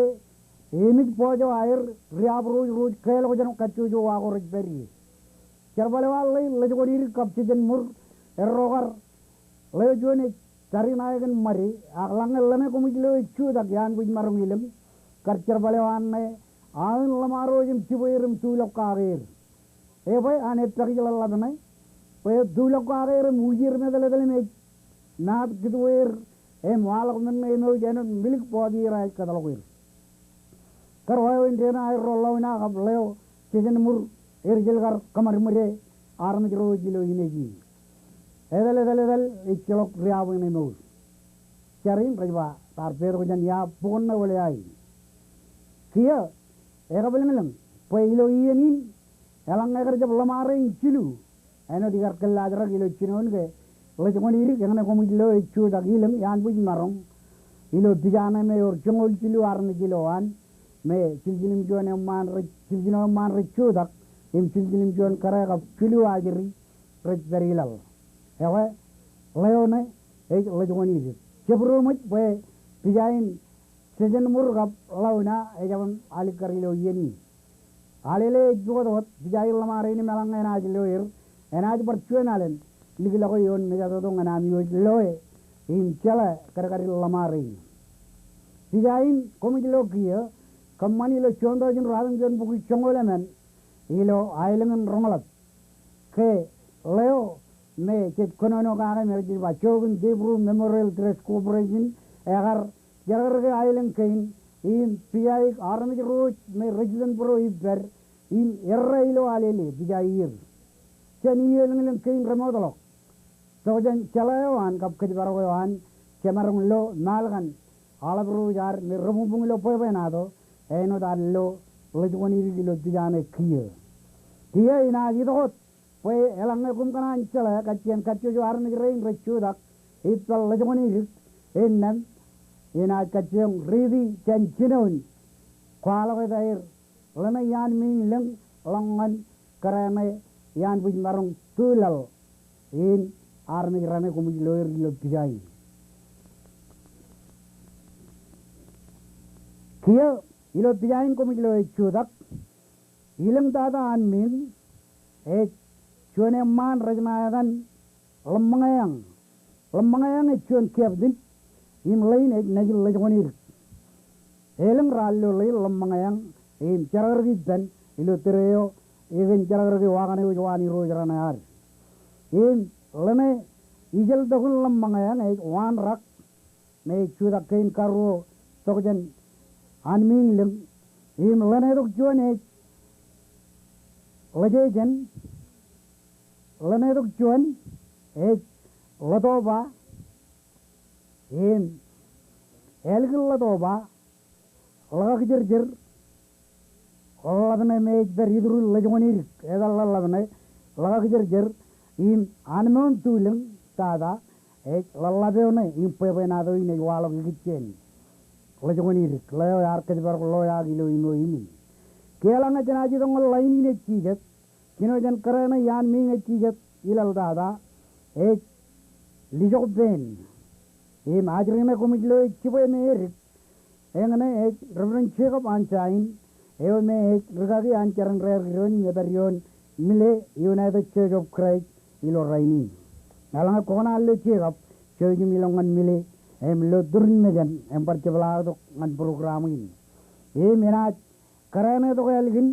emej bọọj eo aer, riab ruo ej ruo ej kelọk jān kajjojo wa ko rej pād ie. Jerbal eo an ḷein ḷōjkōṇidik kab jejenmur, erro kar ḷeo juon ej tariṇae kōn ṃade, ak ḷaññe ḷōṇe koṃij lo ej jutak iaan bwij maroñ ilōñ, kar jerbal eo an ṇe, aō ḷōṃaro im jibwe er im tulọk kake er. Ebwe an eppakij ḷōḷḷap ṇe, bwe tulọk kake er im ujier im etetal im ej naat kitwe er, im waḷọk men ṇe emouj āinwōt milik bọọt ier aer kōtḷọk er. Kar wa eo in deṇe aerro ḷauna kab ḷeo jejenmur er jilkar kōṃadṃōde armej ro ej ilo inej in. Etal, etal, etal, ejjeḷọk riab in emour. Jar in rej ba, raar petok jān ia bok ṇe wōle ain. Kiiō, ekabwilōñlōñ, bwe ilo iien in, eḷaññe kar jab ḷōṃare in jilu, āinwōt ikar kōllaajrak ilo jinoin ke ḷōjkōṇidik, eñṇe koṃij lo ej jutak ilōñ iaan bwij maroñ. Ilo pija ṇe me ewōr joñoul jilu armej ilowaan, me jiljilimjuon eṃṃaan rej, jiljino eṃṃaan rej jutak, im jiljilimjuon kōrā kab jilu ajri rej pād ilaḷ. Ekwe, ḷeo ṇe ej ḷōjkōṇidik. Jebdọọṃōj bwe pija in jejenmur kab ḷauna ejab im alikkar ilo iien in. Alele ej pukot wōt, pija in ḷōṃare in im eḷaññe enaaj lo er, enaaj bar juon alen likḷọke ioon mejatoto ñan ami wōj loe im jeḷā kadkadin ḷōṃare in. Pija in koṃij lo kiiō, kōṃṃan ilo Joon Tọujin ruwatimjuon bukwi joñoul emān, ilo aelōñ in Roñḷap. Ke ḷeo me jej kōnono kake me rej ba Joachim Dever Memorial Trust Corporation, ekar jerkakdeke aelōñ kein, im pijaik armej ro ej me resident bōro ippād, im errā ilo alele pija ier. Jān iiō elōñlōñ kein remootḷọk. Tokjān jeḷā eo an kab kōjparok eo an, jemaroñ lo ṃaal kaṇ aolep ro ej ad me rebuñbuñ ilo bwebwenato, āinwōt ad lo ḷōjkōṇidik ilo pija ṇe kiiō. Kiiō inaaj itok wōt bwe eḷaññe koṃ kōṇaan jeḷā kajjien kajjojo armej rein rej jutak ippān ḷōjkōṇidik, innām inaaj kajjioñ riiti jān jinoin kwaḷọk eta er ḷōṇe iaan meiñ lōñ ḷọk ñan kōrā ṇe iaan bwij maroñ tulaḷ in armej reṇe koṃij lo er ilo pija in. Kiiō ilo pija in koṃij lo ej jutak, ilōñ tata an meiñ ej juon eṃṃaan rej ṇa etan Ḷōṃōñeañ. Ḷōṃōñeañ ej juon captain, im ḷein ej nejin ḷōjkōṇidik. Elōñ raar lo ḷein Ḷōṃōñeañ, im jerkakdek ippān ilo tōre eo ekōn jerkakdeke wa kaṇe wōj waan irooj raṇe ad. Im ḷōṇe ijeḷ tokun Ḷōṃōñeañ ej Waanrak, me ej jutak kein karuo tokjān an meiñ lōñ, im ḷōṇe tok juon ej Ḷōjejen, ḷōṇe tok juon ej Ḷōtoba, im ālikin Ḷōtoba, Ḷōkakjerjer, ḷōḷḷap ṇe me ej pād iturin ḷōjkōṇidik, etal ḷōḷḷap ṇe, Ḷōkakjerjer, im an moon tulōñ tata, ej ḷōḷḷap eo ṇe im bwebwenato in ej waḷọk ikijjien ḷōjkōṇidik, ḷeo ear kōjparok ḷoeaak ilo imo im in. Ke eḷaññe jenaaj itok ñan ḷain in ej jijet, jino jān kōrā ṇe iaan meiñ ej jijet ilaḷ tata, ej Lijokpen. Im ajri ṇe koṃij lo ej jibwe me edik, eñṇe ej Reverend Jacob Anjain, eo me ej rikaki an jeran reerkidoon im epād ioon mile United Church of Christ ilo rainin. Eḷaññe kwō kōṇaan lo Jekob, jouj im ilọk ñan mile im lo turin mejān im bar jepḷaaktok ñan program in. Im enaaj kōrā ṇe tok ālikin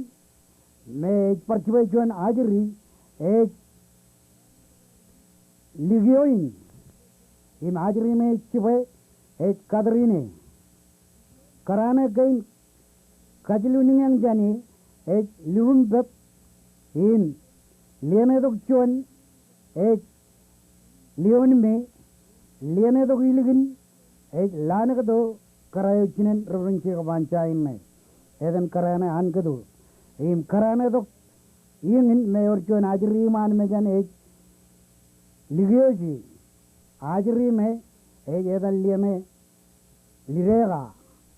me ej bar jibwe juon ajri ej likio in. Im ajri me ej jibwe ej Katrine. Kōrā ṇe kein kajiluniñ eñjane ej Liumpep. Im lieṇe tok juon ej Lionme, lieṇe tok ilikin ej Lanekto. Kōrā eo jinen Reverend Jekob an Jain ṇe, etan kōrā ṇe Anketo. Im kōrā ṇe tok iien in me ewōr juon ajri iṃaan mejān ej Likioje. Ajri ṇe ej etan lieṇe Lideka.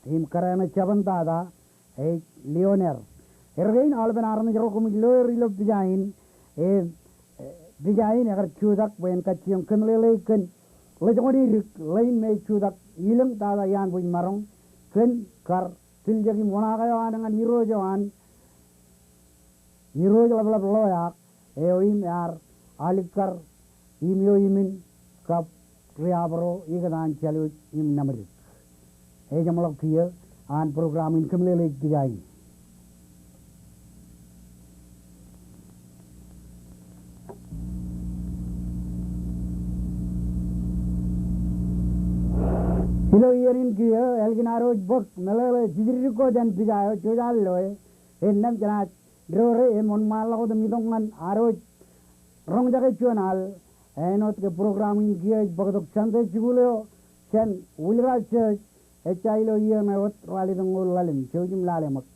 Im kōrā ṇe jabōn tata ej Lioner. Erkein aolepen armej ro koṃij lo er ilo pija in, e, e, pija in ekar jutak bwe en kajjioñ kōmeḷeḷeik kōn ḷōjkoni dik ḷein me ej jutak ilōñ tata iaan bwij maroñ kōn kar tiljek im oṇaak eo an ñan irooj eo an, Irooj Ḷapḷap Ḷoeak, eo im ear alikkar im eo imin kab riabro ikōtaan Jālwōj im Nāmdik. Ejeṃḷọk kiiō an program in kōmeḷeḷeik pija in. Ilo iien in kiiō, ālikin ad wōj bōk meḷeḷe jidikdik ko jān pija eo, jouj al loe, innām jenaaj doore im wōnṃaanḷọk wōt im itok ñan ad wōj roñjake juon al āinwōt ke program in kiiō ej bōktok Sunday school eo jān Wilka Church, ejja ilo iiō ṇe wōt ralitōñoul ḷalem. Jouj im lale ṃōk.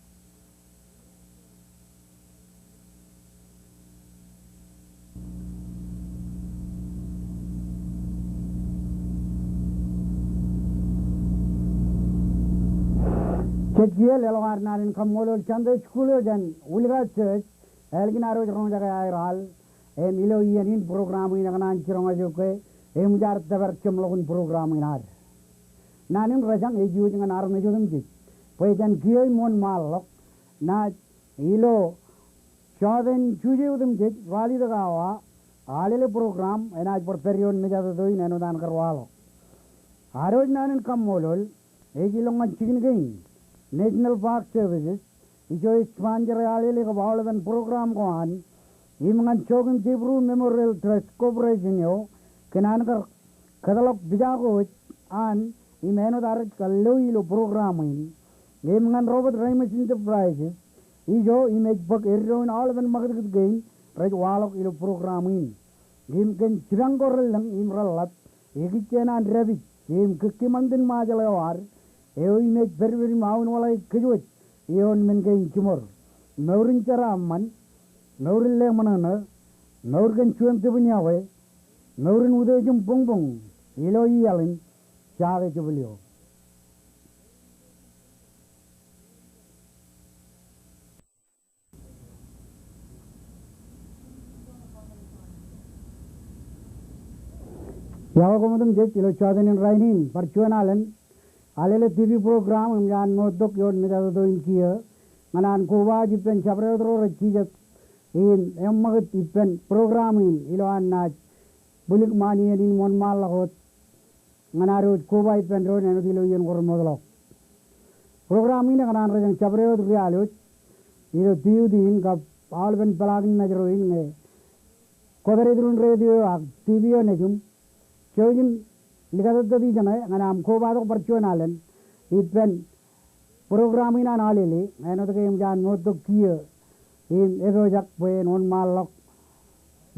Jej kiiō leḷọk ad naan in kaṃṃoolol Sunday school eo jān Wilka Church, ālikin ad wōj roñjake aer al, im ilo iien in program in ekōṇaan jiroñ ejoke, eṃōj ad tōpar jeṃḷọkin program in ad. Naan in rōjañ ej iwōj ñan armej otemjej. Bwe jān kiiō im wōnṃaanḷọk, naaj ilo jọteen Juje otemjej, ralitōk awa, alele program, enaaj bar pād ioon mejatoto in āinwōt an kar waḷọk. Ad wōj naan in kaṃṃoolol, ej ilọk ñan jikin kein, National Park Services, ijo ej sponsor e alele kab aolepen program ko an, im ñan Joachim Devereux Memorial Trust Corporation eo, kōn an kar kōtḷọk pija ko wōj an, im āinwōt ad rej kar loi ilo program in, im ñan Robert Reimers Enterprises, ijo im ej bōk eddoin aolepen ṃakūtkūt kein rej waḷọk ilo program in. Im kōn jipañ ko relōñ im reḷḷap, ekijjien an dāpij im kōkkiṃantin Ṃajeḷ eo ad, eo im ej pedped im aunwaḷọk kōjwōj ioon men kein jiṃor. Mour in jeraaṃṃan, mour in leṃōṇōṇō, mour kōn juon tibin iọkwe, mour in utiej im boñboñ, ilo iaḷ in, Jake Jebōl eo. Iọkwe koṃ otemjej ilo jọteen in rainin, bar juon alen, alele TV program eṃōj an moottok ioon mejatoto in kiiō, ñan an kobaaj ippān jabdewōt ro rej jijet im eṃṃakūt ippān program in, ilo an naaj bwilik ṃaan iien in im wōnṃaanḷọk wōt ñan ad wōj koba ippān doon āinwōt ilo iien ko remootḷọk. Program in ekōṇaan rōjañ jabdewōt ri alwōj ilo DUD in kab aolepen peḷaakin Mājro in ñe kwōpād iturin radio ak TV eo nejiṃ. Jouj im likatōttōt ijeṇe ñan aṃ kobatok bar juon alen ippān program in an alele, āinwōt ke eṃōj an moottok kiiō im epojak bwe en wōnṃaanḷọk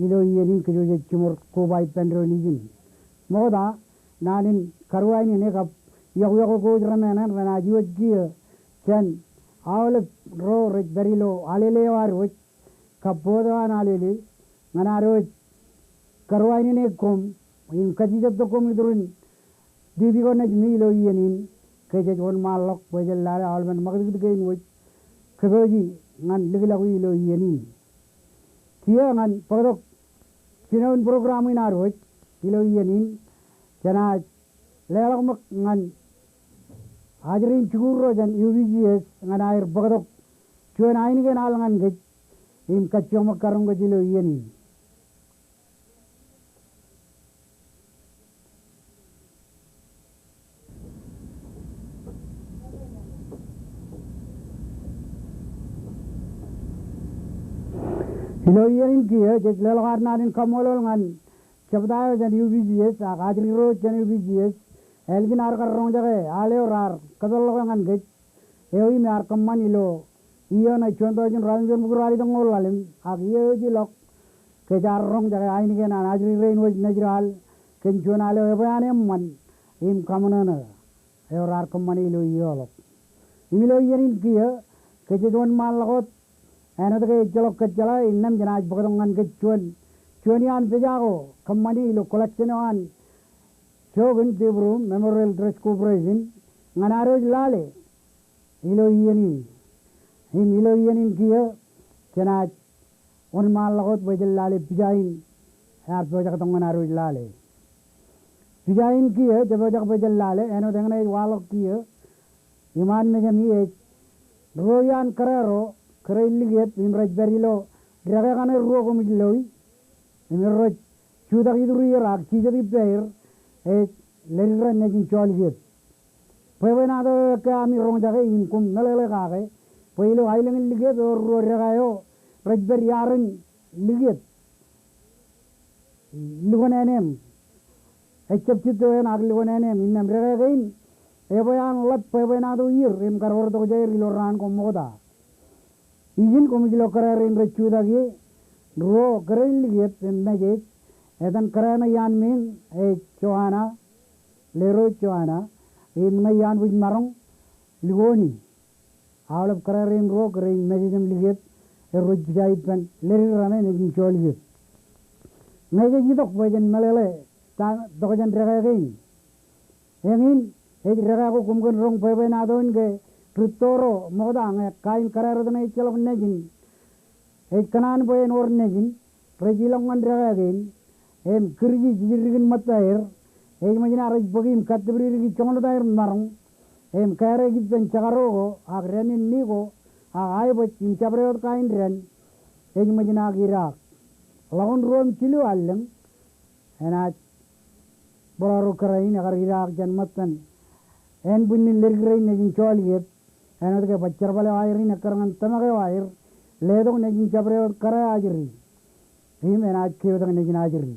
ilo iien in kōjwōj ej jiṃor koba ippān doon ijin. Ṃokta, naan in karuwainene kab iọkwe ko wōj remeṇeṇ renaaj iwōj kiiō jān aolep ro rej pād ilo alele eo ad wōj kab board eo an alele, ñan ad wōj karuwainene koṃ im kajjitōk koṃ iturin TV ko nejimi ilo iien in, ke jej wōnṃaanḷọk bwe jen lale aolepen ṃakūtkūt kein wōj kōpooji ñan likilọki ilo iien in. Kiiō ñan bōktok jinoin program in ad wōj ilo iien in, jenaaj leḷọk ṃōk ñan ajri in jikuuḷ ro jān UBCS ñan aer bōktok juon ainikien al ñan kōj im kajjioñ ṃōk karoñ kōj ilo iien in. Ilo iien in kiiō, jej leḷọk ad naan in kaṃṃoolol ñan jebta eo jān U P C S, ak ajri ro jān U P C S, ālikin ad kar roñjake al eo raar kōpeḷḷọke ñan kōj, eo im ear kōṃṃan ilo iiō ṇe juon tọujin ruatimjuonbukwi ruwalitōñoul ḷalem, ak iiō ej ilọk, kōj ar roñjake ainikien an ajri rein wōj nejid al, kōn juon al eo ebwe an eṃṃan, im kaṃōṇōṇō eo raar kōṃṃane ilo iiō ḷọk. Im ilo iien in kiiō, kōj jej wōnṃaanḷọk wōt, āinwōt ke ejjeḷọk kōjjeḷā, innām jenaaj bōktok ñan kōj juon, juon iaan pija ko kōṃṃane ilo collection eo an Joachim Deep Room Memorial Trust Corporation, ñan ad wōj lale ilo iien in. Im ilo iien in kiiō, jenaaj wōnṃaanḷọk wōt bwe jen lale pija in, ear pojak tok ñan ad wōj lale. Pija in kiiō, jepojak bwe jen lale, āinwōt eñṇe ej waḷọk kiiō, iṃaan mejāmi ej, ruo iaan kōrā ro, kōrā in likep, im rej pād ilo dekā kaṇe ruo koṃij loi, im erro rej jutak iturier ak jijet ippāer, ej ledik raṇ nejin joḷ kiiō. Bwebwenato eo ekkā ami roñjake im koṃ meḷeḷe kake, bwe ilo aelōñ in likep ewōr ruo dekā eo rej pād iaar in likep. Likon āneem. Ejjab jitto eṇ ak likon āneem, innām dekā kein, ebwe an ḷap bwebwenato ier, im kar wōr tokjāer ilo raan ko ṃokta. Ijin koṃij lo kōrā rein rej jutak ie, ruo kōrā in likep im message, etan kōrā ṇe iaan meeñ ej Joanna, Lero Joanna, im ṇe iaan wōj maroñ, Likoni. Aolep kōrā rein ruo kōrā in message im likep, erro rej pija ippān ledik raṇe nejin joḷ kiiō. Ñe jej itok bwe jen meḷeḷe ta tokjān dekā kein. Eñin, ej dekā ko koṃ kōn roñ bwebwenato in ke rūtto ro ṃokta ñe kain kōrā rot ṇe ejjeḷọk nejin. Ej kōṇaan bwe en wōr nejin, rej ilọk ñan dekā kein, im kūrji jidikdik in ṃōtta er, ej ṃōj in ad rej bōki im kattipdikdiki joñan etaer maroñ, im kāāreik ippān jekaro ko, ak dānin ni ko, ak aebōj im jabdewōt kain dān, ej ṃōj in ak idaak. Ḷọk in ruo im jilu allōñ, enaaj bōrọro kōrā in ekar idaak jān ṃōttan ānbwinnin ledik rein nejin joḷ kiiō, āinwōt ke baj jerbal eo aer in ekkar ñan tōmak eo aer, letok nejin jabdewōt kōrā ajri. Im enaaj keotak nejin ajri.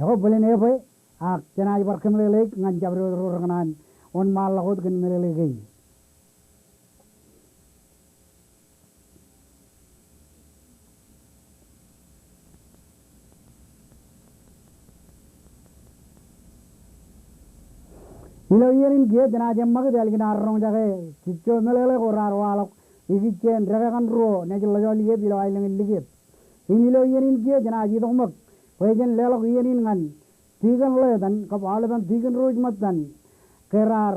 Ekwe bōlen ebwe, ak jenaaj bar kōmeḷeḷeik ñan jabdewōt ro rekōṇaan wōnṃaanḷọk wōt kōn meḷeḷe kein. Ilo iien in kiiō jenaaj eṃṃakūt ālikin ad roñjake jitjo meḷeḷe ko raar waḷọk ikijjien dekā kaṇ ruo nejin ḷọjoḷ likep ilo aelōñ in likep. Im ilo iien in kiiō jenaaj itok ṃōk bwe jen leḷọk iien in ñan Tikōn Letan kab aolepen tikōn ro rej ṃōttan ke raar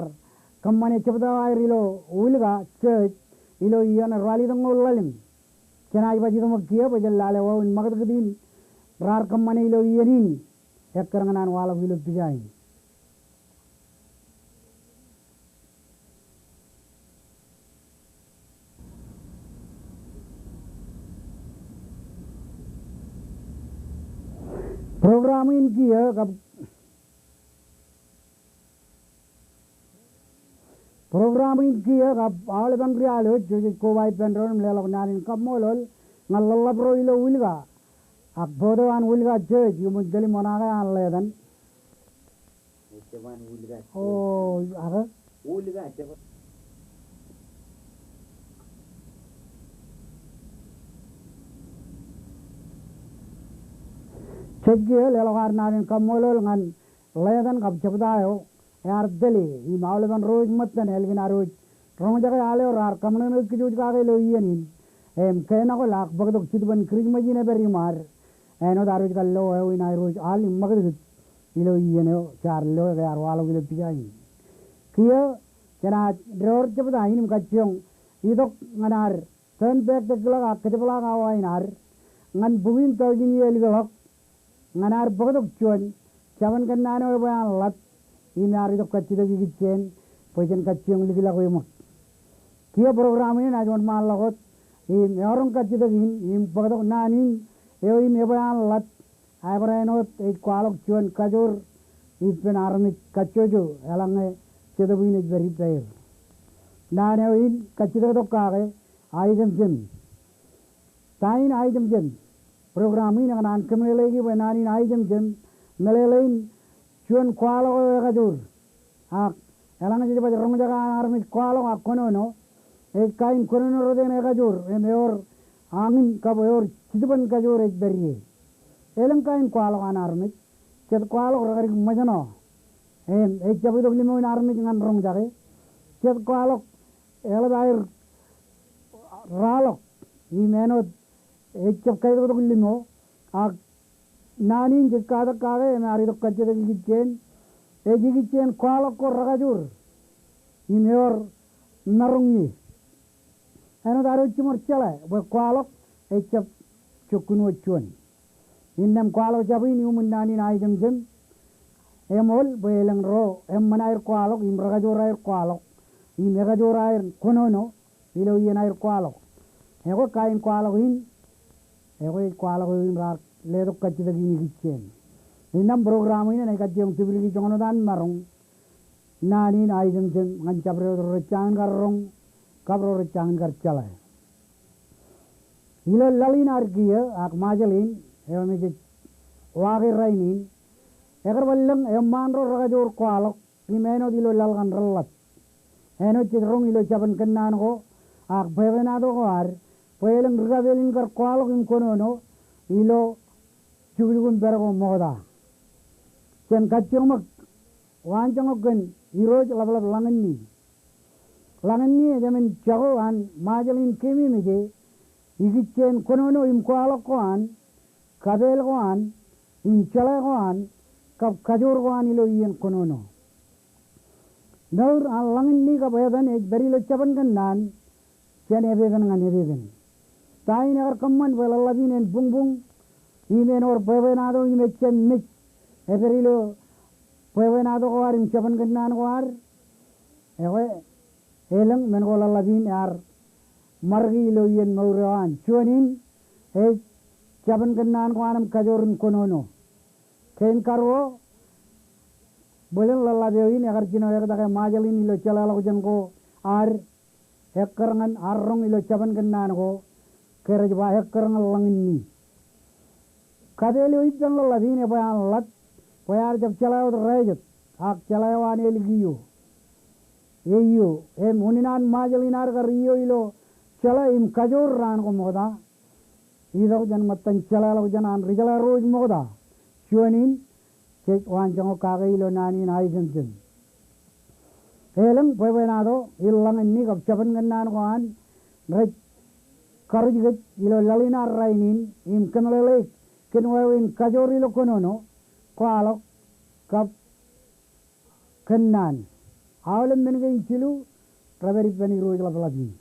kōṃṃane jebta eo aer ilo Wilga Church ilo iiō ṇe ruwalitōñoul ḷalem. Jenaaj baj itok ṃōk kiiō bwe jen lale wāween ṃakūtkūt in raar kōṃṃane ilo iien in ekkar ñan an waḷọk ilo pija in. Program in kiiō kab, program in kiiō kab aolepen ri-al eo jej koba ippān doon im leḷọk naan in kaṃṃoolol ñan ḷōḷḷap ro ilo Wilga ak board eo an Wilga Church iuṃwin tōl im oṇaake an Letan. O, ak jej kiiō leḷọk ad naan in kaṃṃoolol ñan Letan kab jebta eo ear tōle im aolepen ro rej ṃōttan ālikin ad wōj roñjake al eo raar kōṃōṇōṇōik kōj wōj kake ilo iien in. Im ke ṇakōḷ ak bōktok Jetōb in Kūrijṃōj in ej pād iṃaad, āinwōt ad wōj kar lo wāween aer wōj al im ṃakūtkūt ilo iien eo jaar lo ke ear waḷọk ilo pija in. Kiiō jenaaj door jebta in im kajjioñ itok ñan ad turn back the clock ak kōjepḷaak awa in ad ñan bukwi in tọujin iiō likḷọk ñan ad bōktok juon jabōn kōnnaan eo ebwe an ḷap im ear itok kajjitōk ikijjien bwe jen kajjioñ likḷọk e ṃōk. Kiiō program in enaaj wōnṃaanḷọk wōt im eọroñ kajjitōk in im bōktok naan in eo im ebwe an ḷap, a ebar āinwōt ej kwaḷọk juon kajoor ippān armej kajjojo eḷaññe Jetōb in ej pād ippāer. Naan eo in kajjitōktok kake, aejemjem. Ta in aejemjem? Program in ekōṇaan kōmeḷeḷeiki bwe naan in aejemjem meḷeḷein juon kwaḷọk eo ekajoor. Ak eḷaññe jej baj roñjake an armej kwaḷọk ak kōnono, ej kain kōnono rot eṇ ekajoor im ewōr añin kab ewōr jibban kajoor ej pād ie. Elōñ kain kwaḷọk an armej. Jet kwaḷọk rekar ṃōjṇọ im ejjab itok limoin armej ñan roñjake. Jet kwaḷọk eḷap aer raḷọk im āinwōt ejjab kaitoktok limo. Ak naan in jej katak kake im ear itok kajjitōk ikijjeen, ej ikijjeen kwaḷọk ko rekajoor im ewōr maroñ ie. Āinwōt ad wōj jiṃor jeḷā bwe kwaḷọk ejjab jokkun wōt juon. Innām kwaḷọk jab in iuṃwin naan in aejemjem, eṃool bwe elōñ ro eṃṃan aer kwaḷọk im rekajoor aer kwaḷọk im ekajoor aer kōnono ilo iien aer kwaḷọk. Ekwe kain kwaḷọk in, ekwe ej kwaḷọk eo in raar letok kajjitōk in ikijjeen. Innām program in enaaj kajjioñ tipdiki joñan wōt an maroñ naan in aejemjem ñan jabdewōt ro rej jañin kar roñ kab ro rej jañin kar jeḷā. Ilo laḷ in ad kiiō ak Ṃajeḷ in eo im jej uwaake rainin, ekar bar lōñ eṃṃaan ro rekajoor kwaḷọk im āinwōt ilo laḷ kaṇ reḷap. Āinwōt jej roñ ilo jabōn kōnnaan ko ak bwebwenato ko ad, bwe elōñ ri kapeel in kar kwaḷọk im kōnono ilo jukjuk im pād ko ṃokta. Jen kajjioñ ṃōk waanjoñak kōn irooj ḷapḷap Ḷañinni. Ḷañinni ej emān jako an Ṃajeḷ in keememej e, ikijjeen kōnono im kwaḷọk ko an, kapeel ko an, im jeḷā ko an, kab kajoor ko an ilo iien kōnono. Mour an Ḷañinni kab etan ej pād ilo jabōn kōnnaan jān epepen ñan epepen. Ta in ekar kōṃṃan bwe ḷōḷḷap in en buñbuñ im en wōr bwebwenato im ejjab mej epād ilo bwebwenato ko ad im jabōn kōnnaan ko ad? Ekwe, elōñ men ko ḷōḷḷap in ear ṃarki ilo iien mour eo an. Juon in ej jabōn kōnnaan ko an im kajoor in kōnono. Kein karuo, bōlen ḷōḷḷap eo in ekar jino ektake Ṃajeḷ in ilo jeḷāḷọkjeṇ ko ad ekkar ñan ad roñ ilo jabōn kōnnaan ko, ke rej ba ekkar ñan Ḷañinni. Kapeel eo ippān ḷōḷḷap in ebwe an ḷap, bwe ear jab jeḷā wōt rājet, ak jeḷā eo an ālikiio. Eiio, im unin an Ṃajeḷ in ad kar iio ilo jeḷā im kajoor raan ko ṃokta, itok jān ṃōttan jeḷāḷọkjeṇ an ri jeḷā ro ej ṃokta. Juon in, jej waanjoñak kake ilo naan in aejemjem. Elōñ bwebwenato in Ḷañinni kab jabōn kōnnaan ko an rej karuj kōj ilo laḷ in ad rainin im kōmeḷeḷeik kōn wāween kajoor ilo kōnono, kwaḷọk, kab kōnnaan. Aolep men kein jilu repād ippān irooj ḷapḷap in.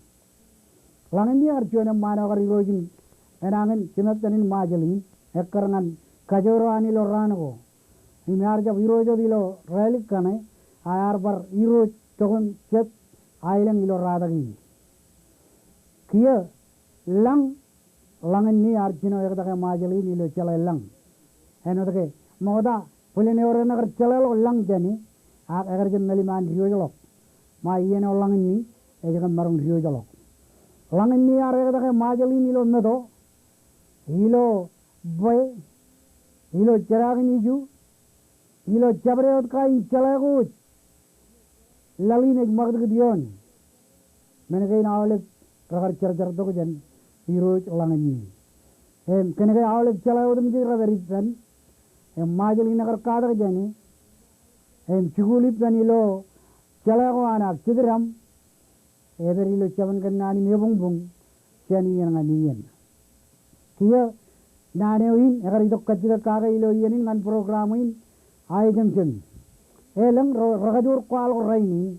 Ḷañinni ear juon eṃṃaan eo kar irooj in enañin jimettan in Ṃajeḷ in, ekkar ñan kajoor eo an ilo raan ko. Im ear jab irooj wōt ilo rālik kaṇe, a ear bar irooj tok im jet aelōñ ilo ratak in. Kiiō lañ Ḷañinni ear jino ektake Ṃajeḷ in ilo jeḷā lañ. Āinwōt ke ṃokta bōlen ewōr eṇ ekar jeḷāḷọk lañ jāne, ak ekar jab mālim an diwōjḷọk. Ṃae iien eo Ḷañinni ej kōn maroñ diwōjḷọk. Ḷañinni ear ektake Ṃajeḷ in ilo meto, ilo bwe, ilo jerakin iju, ilo jabdewōt kain jeḷā ko wōj. Laḷ in ej ṃakūtkūt ioon. Men kein aolep rekar jarjartok jān irooj Ḷañinni. Im kōnke aolep jeḷā otemjej repād ippān, im Ṃajeḷ in ekar katak jāne, im jikuuḷ ippān ilo jeḷā ko an ak jitdaṃ, epād ilo jabōn kōnnaan im ebuñbuñ jān iien ñan iien. Kiiō naan eo in ekar itok kajjitōk kake ilo iien in ñan program in aejemjem. Elōñ ro rekajoor kwaḷọk rainin,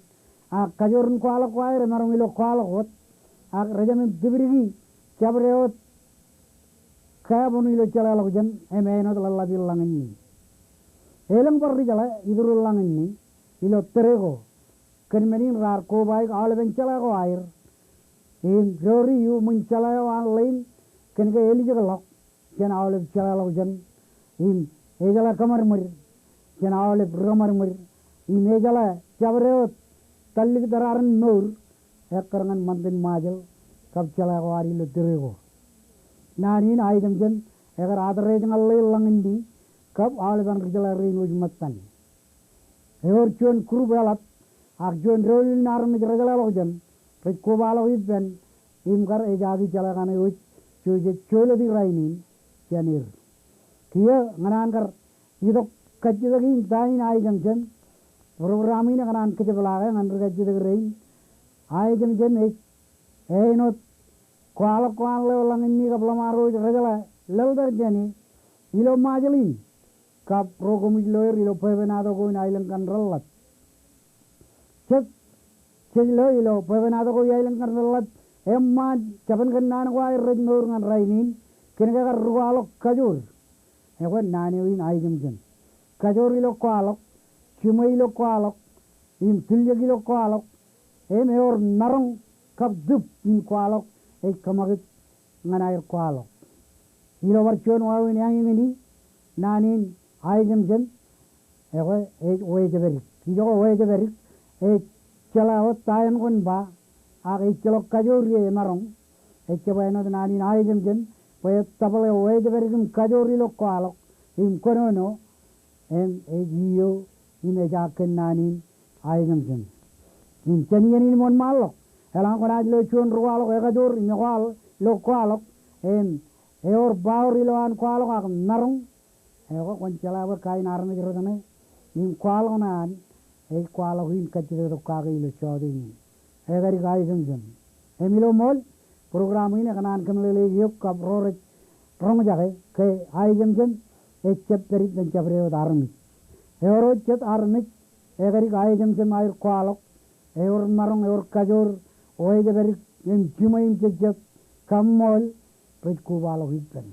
ak kajoor in kwaḷọk ko aer emaroñ ilo kwaḷọk wōt, ak rejāmin tipdiki jabdewōt kābwin ilo jeḷāḷọkjeṇ, im āinwōt ḷōḷḷap in Ḷañinni. Elōñ bar ri jeḷā iturū Ḷañinni ilo tōre ko, kōn men in raar kobaik aolepen jeḷā ko aer, Im doori iuṃwin jeḷā eo an ḷein, kōnke elijekḷọk jān aolep jeḷāḷọkjeṇ, im ejeḷā kōṃadṃōd jān aolep ri kōṃadṃōd, im ejeḷā jabdewōt tallik tōrarin mour, ekkar ñan ṃantin Ṃajeḷ kab jeḷā ko ad ilo tōre ko. Naan in Aijemjem ekar address ñan ḷein ḷañinni kab aolepen ri jeḷā rein wōj ṃōttan. Ewōr juon group eḷap, ak juon doulul in armej ri jeḷāḷọkjeṇ rej kobaḷọk ippān im kar ejaaki jeḷā kaṇe wōj, jej jolōti rainin jān er. Kiiō ñan an kar itok kajjitōk in ta in Aijemjem, program in ekōṇaan kōjepḷaake ñan ri kajjitōk rein. Aijemjem ej āinwōt kwaḷọk ko an ḷeo ḷañinni kab ḷōṃaro rej jeḷā lōḷtar jāne ilo Ṃajeḷ in kab ro koṃij lo er ilo bwebwenato ko in aelōñ kaṇ reḷḷap. Jet, jej lo ilo bwebwenato ko in aelōñ kaṇ reḷḷap, eṃṃaan jabōn kōnnaan ko aer rej mour ñan rainin, kōnke kar ri kwaḷọk kajoor. Ekwe naan eo in Aijemjem. Kajoor ilo kwaḷọk, jiṃwe ilo kwaḷọk, im tiljek ilo kwaḷọk, im ewōr maroñ kab tūb in kwaḷọk ej kōṃakūt ñan aer kwaḷọk. Ilo bar juon wāween eñin in, naan in Aijemjem, ekwe ej wejepdik. Ijoko wejepdik ej jeḷā wōt ta eṇ kwōn ba, ak ejjeḷọk kajoor ie emaroñ. Ejjab āinwōt naan in Aijemjem, bwe ej double eo wejepdik im kajoor ilo kwaḷọk im kōnono, im ej iiō im ejaak kōn naan in Aijemjem. Im jān iien in im wōnṃaanḷọk, eḷaññe kwōnaaj lo juon ri kwaḷọk ekajoor im ekwaḷ ilo kwaḷọk, im ewōr power ilo an kwaḷọk ak maroñ, ekwe kwōn jeḷā bwe kain armej rot ṇe im kwaḷọk ṇe an ej kwaḷọk in kajjitōktok kake ilo jọteen in. Ekadik Aijemjem. Im ilo ṃool, program in ekōṇaan kōmeḷeḷeik eok kab ro rej roñjake ke Aijemjem ejjab pād ippān jabdewōt armej. Ewōr jet armej ekadik Aijemjem aer kwaḷọk, ewōr maroñ, ewōr kajoor, wejepdik im jiṃwe im jejjet, kaṃṃool, rej kobaḷọk ippān.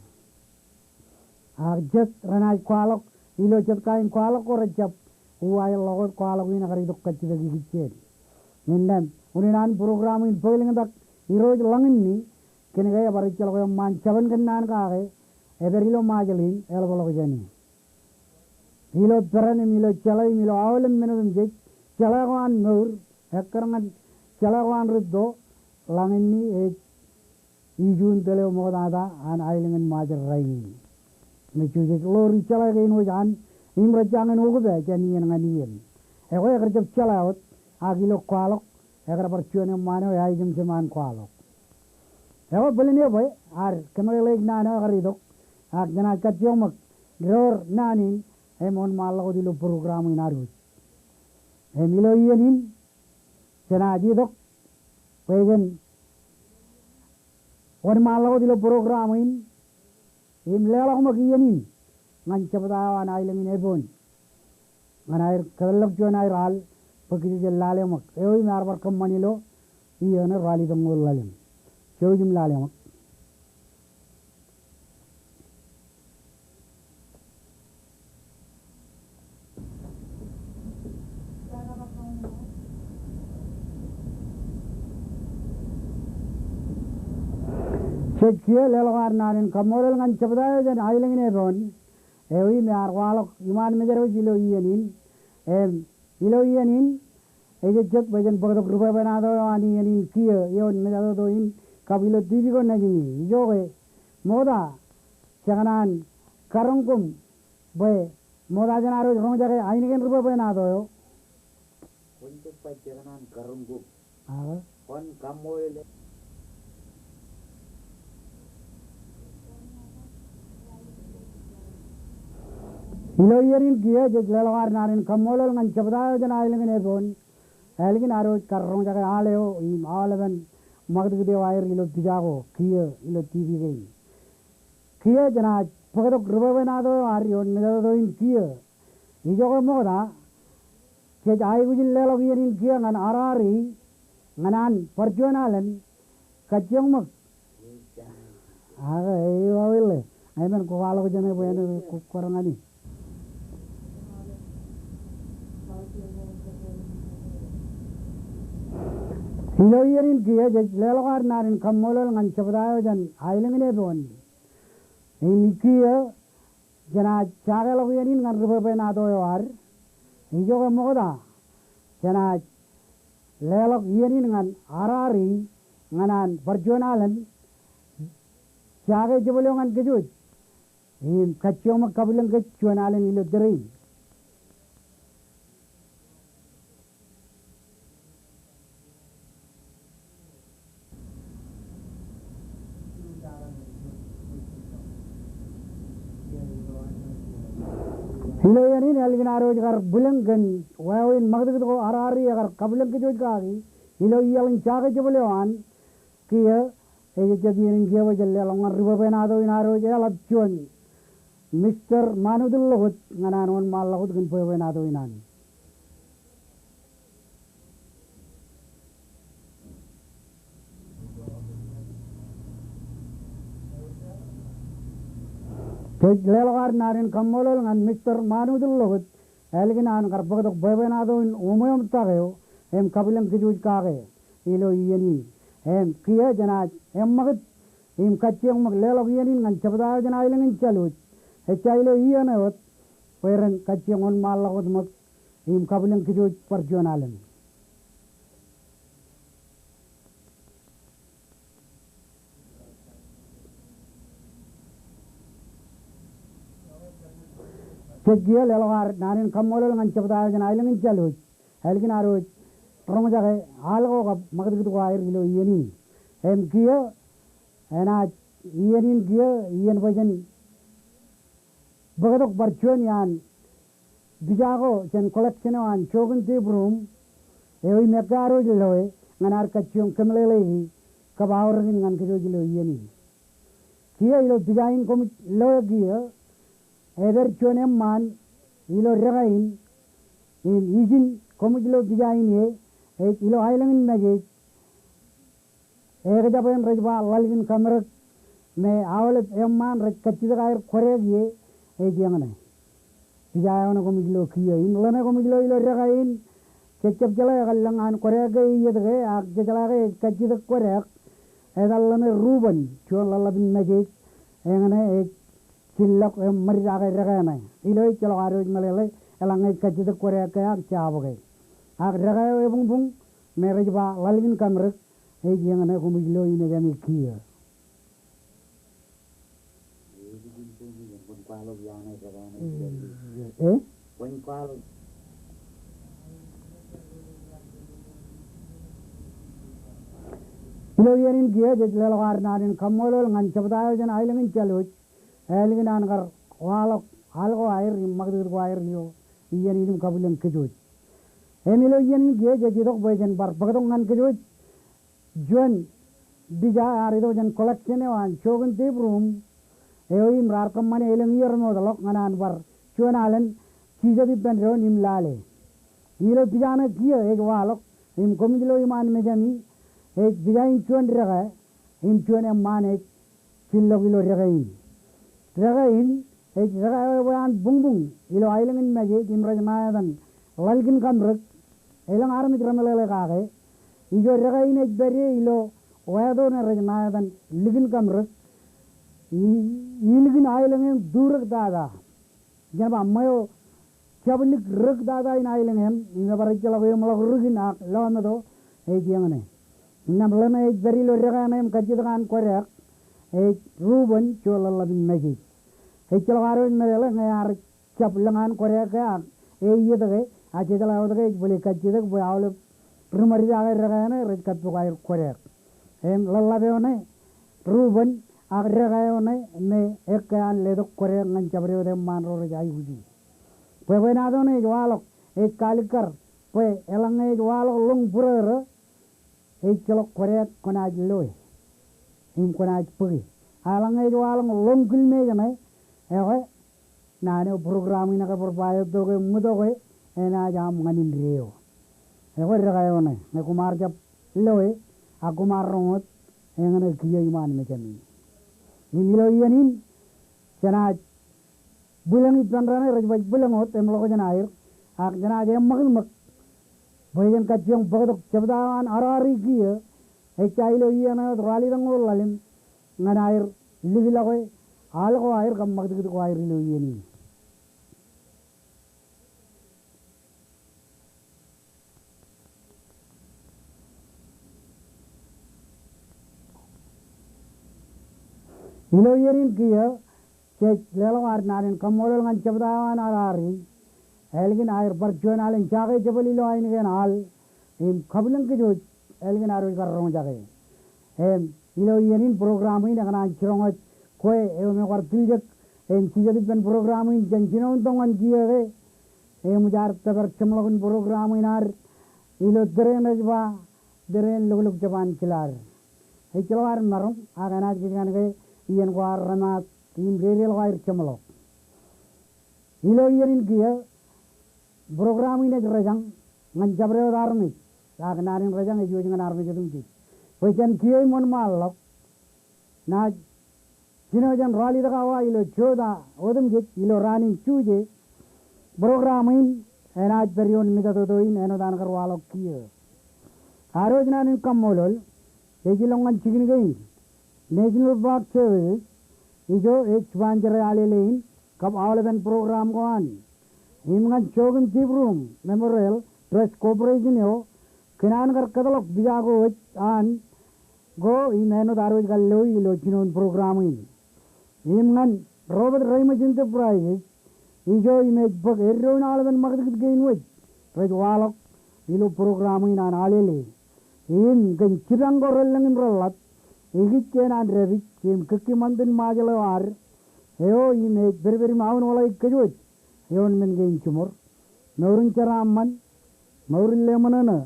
Ak jet renaaj kwaḷọk ilo jet kain kwaḷọk ko rejjab uwaeḷọk wōt kwaḷọk in ekar itok kajjitōk ikijjien. Innām, unin an program in bōklōñtak Irooj ḷañinni, kōnke ebar ejjeḷọk eṃṃaan jabōn kōnnaan kake epād ilo Ṃajeḷ in eḷapḷọk jāne. Ilo peran im ilo jeḷā im ilo aolep men otemjej, jeḷā ko an mour, ekkar ñan jeḷā ko an rūtto, ḷañinni ej ijin tōl eo ṃoktata an aelōñ in Ṃajeḷ rainin. Im ej jujen ḷoor ri jeḷā kein wōj an im rej jañin ukōpā jān iien ñan iien. Ekwe ekar jab jeḷā wōt, ak ilo kwaḷọk, ekar bar juon eṃṃaan eo eaijemjem an kwaḷọk. Ekwe bōlen eō bwe ad kōmeḷeḷeik naan eo ekar itok, ak jenaaj kajjioñ ṃōk door naan in im wōnṃaanḷọk wōt ilo program in ad wōj. Im ilo iien in, jenaaj itok bwe jen wōnṃaanḷọk wōt ilo program in, im leḷọk ṃōk iien in ñan jebta eo an aelōñ in Epoon ñan aer kōtḷọk juon aer al bwe kōj jen lale ṃōk. Eo im ear bar kōṃṃan ilo iien eo ralitōñoul ḷalem. Jouj im lale ṃōk. Jej kiiō leḷọk ad naan in kaṃṃoolol ñan jebta eo jān aelōñ in Epoon eo im ear kwaḷọk iṃaan mejed wōj ilo iien in. Im ilo iien in, ejejjet bwe jen bōktok ri bwebwenato eo an iien in kiiō ioon mejatoto in kab ilo TV ko nejimi. Ijoke, ṃokta, jekōṇaan karoñ koṃ bwe ṃokta jān ad wōj roñjake ainikien ri bwebwenato eo. Kwōn jet bwe jekōṇaan karoñ koṃ. Ak kwōn kaṃṃoolol. Ilo iien in kiiō jej leḷọk ad naan in kaṃṃoolol ñan jebta eo jān aelōñ in Epoon. Ālikin ad wōj kar roñjake al eo im aolepen ṃakūtkūt eo aer ilo pija ko kiiō ilo TV kein. Kiiō jenaaj bōktok ri bwebwenato eo ad ioon mejatoto in kiiō. Ijoke ṃokta, jej aikuj in leḷọk iien in kiiō ñan RRE, ñan an bar juon alen, kajjioñ ṃōk. Ak eo wāween ḷe, ña iban kwaḷọk jāne bwe en kwō, kwō rōñani. Ilo iien in kiiō jej leḷọk ad naan in kaṃṃoolol ñan jebta eo jān aelōñ in Epoon. Im kiiō jenaaj jakeḷọk iien in ñan ri bwebwenato eo ad. Ijoke ṃokta jenaaj leḷọk iien in ñan Harare ñan an bar juon alen jake jebōl eo ñan kōj wōj im kajjioñ ṃōk kabwilōñ kōj juon alen ilo tōre in. Ilo iien in ālikin ad wōj kar bwilōñ kōn wāween ṃakūtkūt ko Harare ekar kabwilōñ kōj wōj kaki ilo iaḷ in jake jebōl eo an kiiō, ejejjet iien in kiiō bwe jen leḷọk ñan ri bwebwenato in ad wōj eḷap juon Mister Manut Lokot ñan an wōnṃaanḷọk wōt kōn bwebwenato in an. Jej leḷọk ad naan in kaṃṃoolol ñan Mister Manut Lokot ālikin an kar bōktok bwebwenato in umeomtak eo im kabwilōñ kōj wōj kake ilo iien in. Im kiiō jenaaj eṃṃakūt im kajjioñ ṃōk leḷọk iien in ñan jebta eo jān aelōñ in Jālwōj. Ejja ilo iien eo wōt bwe ren kajjioñ wōnṃaanḷọk wōt ṃōk im kabwilōñ kōj wōj bar juon alen. Jej kiiō leḷọk ad naan in kaṃṃoolol ñan jebta eo jān aelōñ in Jālwōj ālikin ad wōj roñjake al ko kab ṃakūtkūt ko aer ilo iien in. Im kiiō enaaj iien in kiiō iien bwe jen bōktok bar juon iaan pija ko jān collection eo an Jochen de Brum eo im ekkā ad wōj loe ñan ad kajjioñ kōmeḷeḷeiki kab aorōkin ñan kōj wōj ilo iien in. Kiiō ilo pija in koṃij loe kiiō epād juon eṃṃaan ilo dekā in im ijin koṃij lo pija in ie ej ilo aelōñ in Mājej. Ekjab eṇ rej ba Ḷalkinkamerōk me aolep eṃṃaan rej kajjitōk aer kōdāāk ie ej eñṇe. Pija eo ṇe koṃij lo kiiō im ḷeṇe koṃij lo ilo dekā in. Jej jab jeḷā ekar lōñ an kōdāāk ke eiiet ke ak jejeḷā ke ej kajjitōk kōdāāk. Etal ḷeṇe Ruben juon ḷōḷḷap in Mājej. Eñṇe ej jillọk im ṃōj ake dekā ṇe. Ilo ejjeḷọk ad wōj meḷeḷe eḷaññe ej kajjitōk kōdāāk ke ak jabōke. Ak dekā eo ebuñbuñ me rej ba Ḷalkinkamerōk ej eñṇe koṃij lo imejāmi kiiō. Eh? Ilo iien in kiiō jej leḷọk ad naan in kaṃṃoolol ñan jebta eo jān aelōñ in Jālwōj ālikin an kar waḷọk al ko aer im ṃakūtkūt ko aer ilo iien in im kabwilōñ kōj wōj. Im ilo iien in kiiō jej itok bwe jen bar bōktok ñan kōj wōj juon pija ear itok jān collection eo an Jochen de Brum eo im raar kōṃṃane elōñ iiō remootḷọk ñan an bar juon alen jijet ippān doon im lale. Im ilo pija ṇe kiiō ej waḷọk im koṃij lo iṃaan mejāmi ej pija in juon dekā im juon eṃṃaan ej jillọk ilo dekā in. Dekā in ej dekā eo ebwe an buñbuñ ilo aelōñ in Mājej im rej ṇa etan Ḷalkinkamerōk. Elōñ armej remeḷeḷe kake. Ijo dekā in ej pād ie ilo wāto ṇe rej ṇa etan Likinkamerōk. I, ilikin aelōñ eṇ turōktata. Jen ba ṃweo jab lik rōktata in aelōñ eṇ, im ebar ejjeḷọk eṃḷọk rikin ak lọmeto, ej eñṇe. Innām ḷeṇe ej pād ilo dekā ṇe im kajjitōk an kōdāāk, ej Ruben juon ḷōḷḷap in Mājej. Ejjeḷọk ad wōj meḷeḷe ñe ear jab lōñ an kōdāāk ke ak eiiet ke, ak jejeḷā wōt ke ej bōle kajjitōk bwe aolep ri ṃadid ake dekā ṇe rej kappok aer kōdāāk. Im ḷōḷḷap eo ṇe Ruben ak dekā eo ṇe me ekkā an letok kōdāāk ñan jabdewōt eṃṃaan ro rej aikuji. Bwebwenato ṇe ej waḷọk ej kalikkar bwe eḷaññe ej waḷọk ḷoñ būrōrō ejjeḷọk kōdāāk kwōnaaj loe im kwōnaaj bōke. Eḷaññe ej waḷọk ḷoñ kilmeej ṇe, ekwe naan eo program in ej bar ba etto ke ṃwitōk e enaaj aṃ ñan indeeo. Ekwe dekā eo ṇe ñe koṃ ar jab loe ak koṃ ar roñ wōt, eñṇe kiiō iṃaan mejāmi. Im ilo iien in jenaaj bwilōñ ippān raṇe rej baj bwilōñ wōt im ḷokjān aer ak jenaaj eṃṃakūt ṃōk Bwe jen kajjioñ bōktok jebta eo an Arari kiiō, ejja ilo iien eo ej ralitōñoul ḷalem ñan aer likḷọke al ko aer kab ṃakūtkūt ko aer ilo iien in. Ilo iien in kiiō, jej leḷọk ad naan in kaṃṃoolol ñan jebta eo an Arari. Ālikin aer bar juon alen jake jebōl ilo ainikien al im kabwilōñ kōj wōj ālikin ad wōj kar roñjake. Im ilo iien in program in ekōṇaan jiroñ wōj kwe eo me kwaar tiljek im jijet ippān program in jān jinoin tok ñan kiiō ke. Im ej ad tōpar jeṃḷọkin program in ad ilo tōre in ej ba tōre in loklok jab an jilaad. Ejjeḷọk ad maroñ ak enaaj kōj ñan ke iien ko ad remaat im dedeḷọk aer jeṃḷọk. Ilo iien in kiiō, program in ej rōjañ ñan jabdewōt armej, ak naan in rōjañ ej wōj ñan armej otemjej. Bwe jān kiiō im wōnṃaanḷọk, naaj jino jān ralitōk awa ilo jota otemjej ilo raan in Juje, program in enaaj pād ioon mejatoto in āinwōt an kar waḷọk kiiō. Ad wōj naan in kaṃṃoolol, ej ilọk ñan jikin kein National Park Service, ijo ej sponsor e Alele in kab aolepen program ko an. Im ñan Joachim deBrum Memorial Trust Corporation eo, kōn an kar kōtḷọk pija ko wōj an ko im āinwōt ad wōj kar loi ilo jinoin program in. Im ñan Robert Reimers Enterprises, ijo im ej bōk eddoin aolepen ṃakūtkūt kein wōj rej waḷọk ilo program in an Alele. Im kōn jipañ ko relōñ im reḷḷap, ikijjien an dāpij im kōkki ṃantin Ṃajeḷ eo ad, eo im ej pedped im aunwōḷā kōj wōj ioon men kein jiṃor. Mour in jeraaṃṃan, mour in leṃōṇōṇō,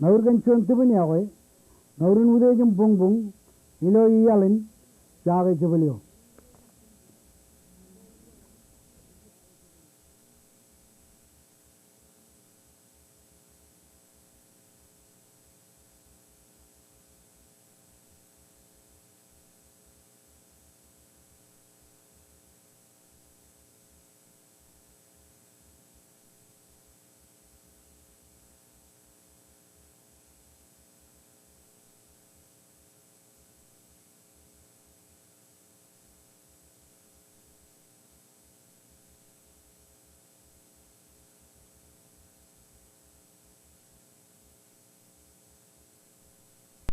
mour kōn juon tipen iọkwe, mour in utiej im buñbuñ, ilo iaḷ in jake jebōl eo.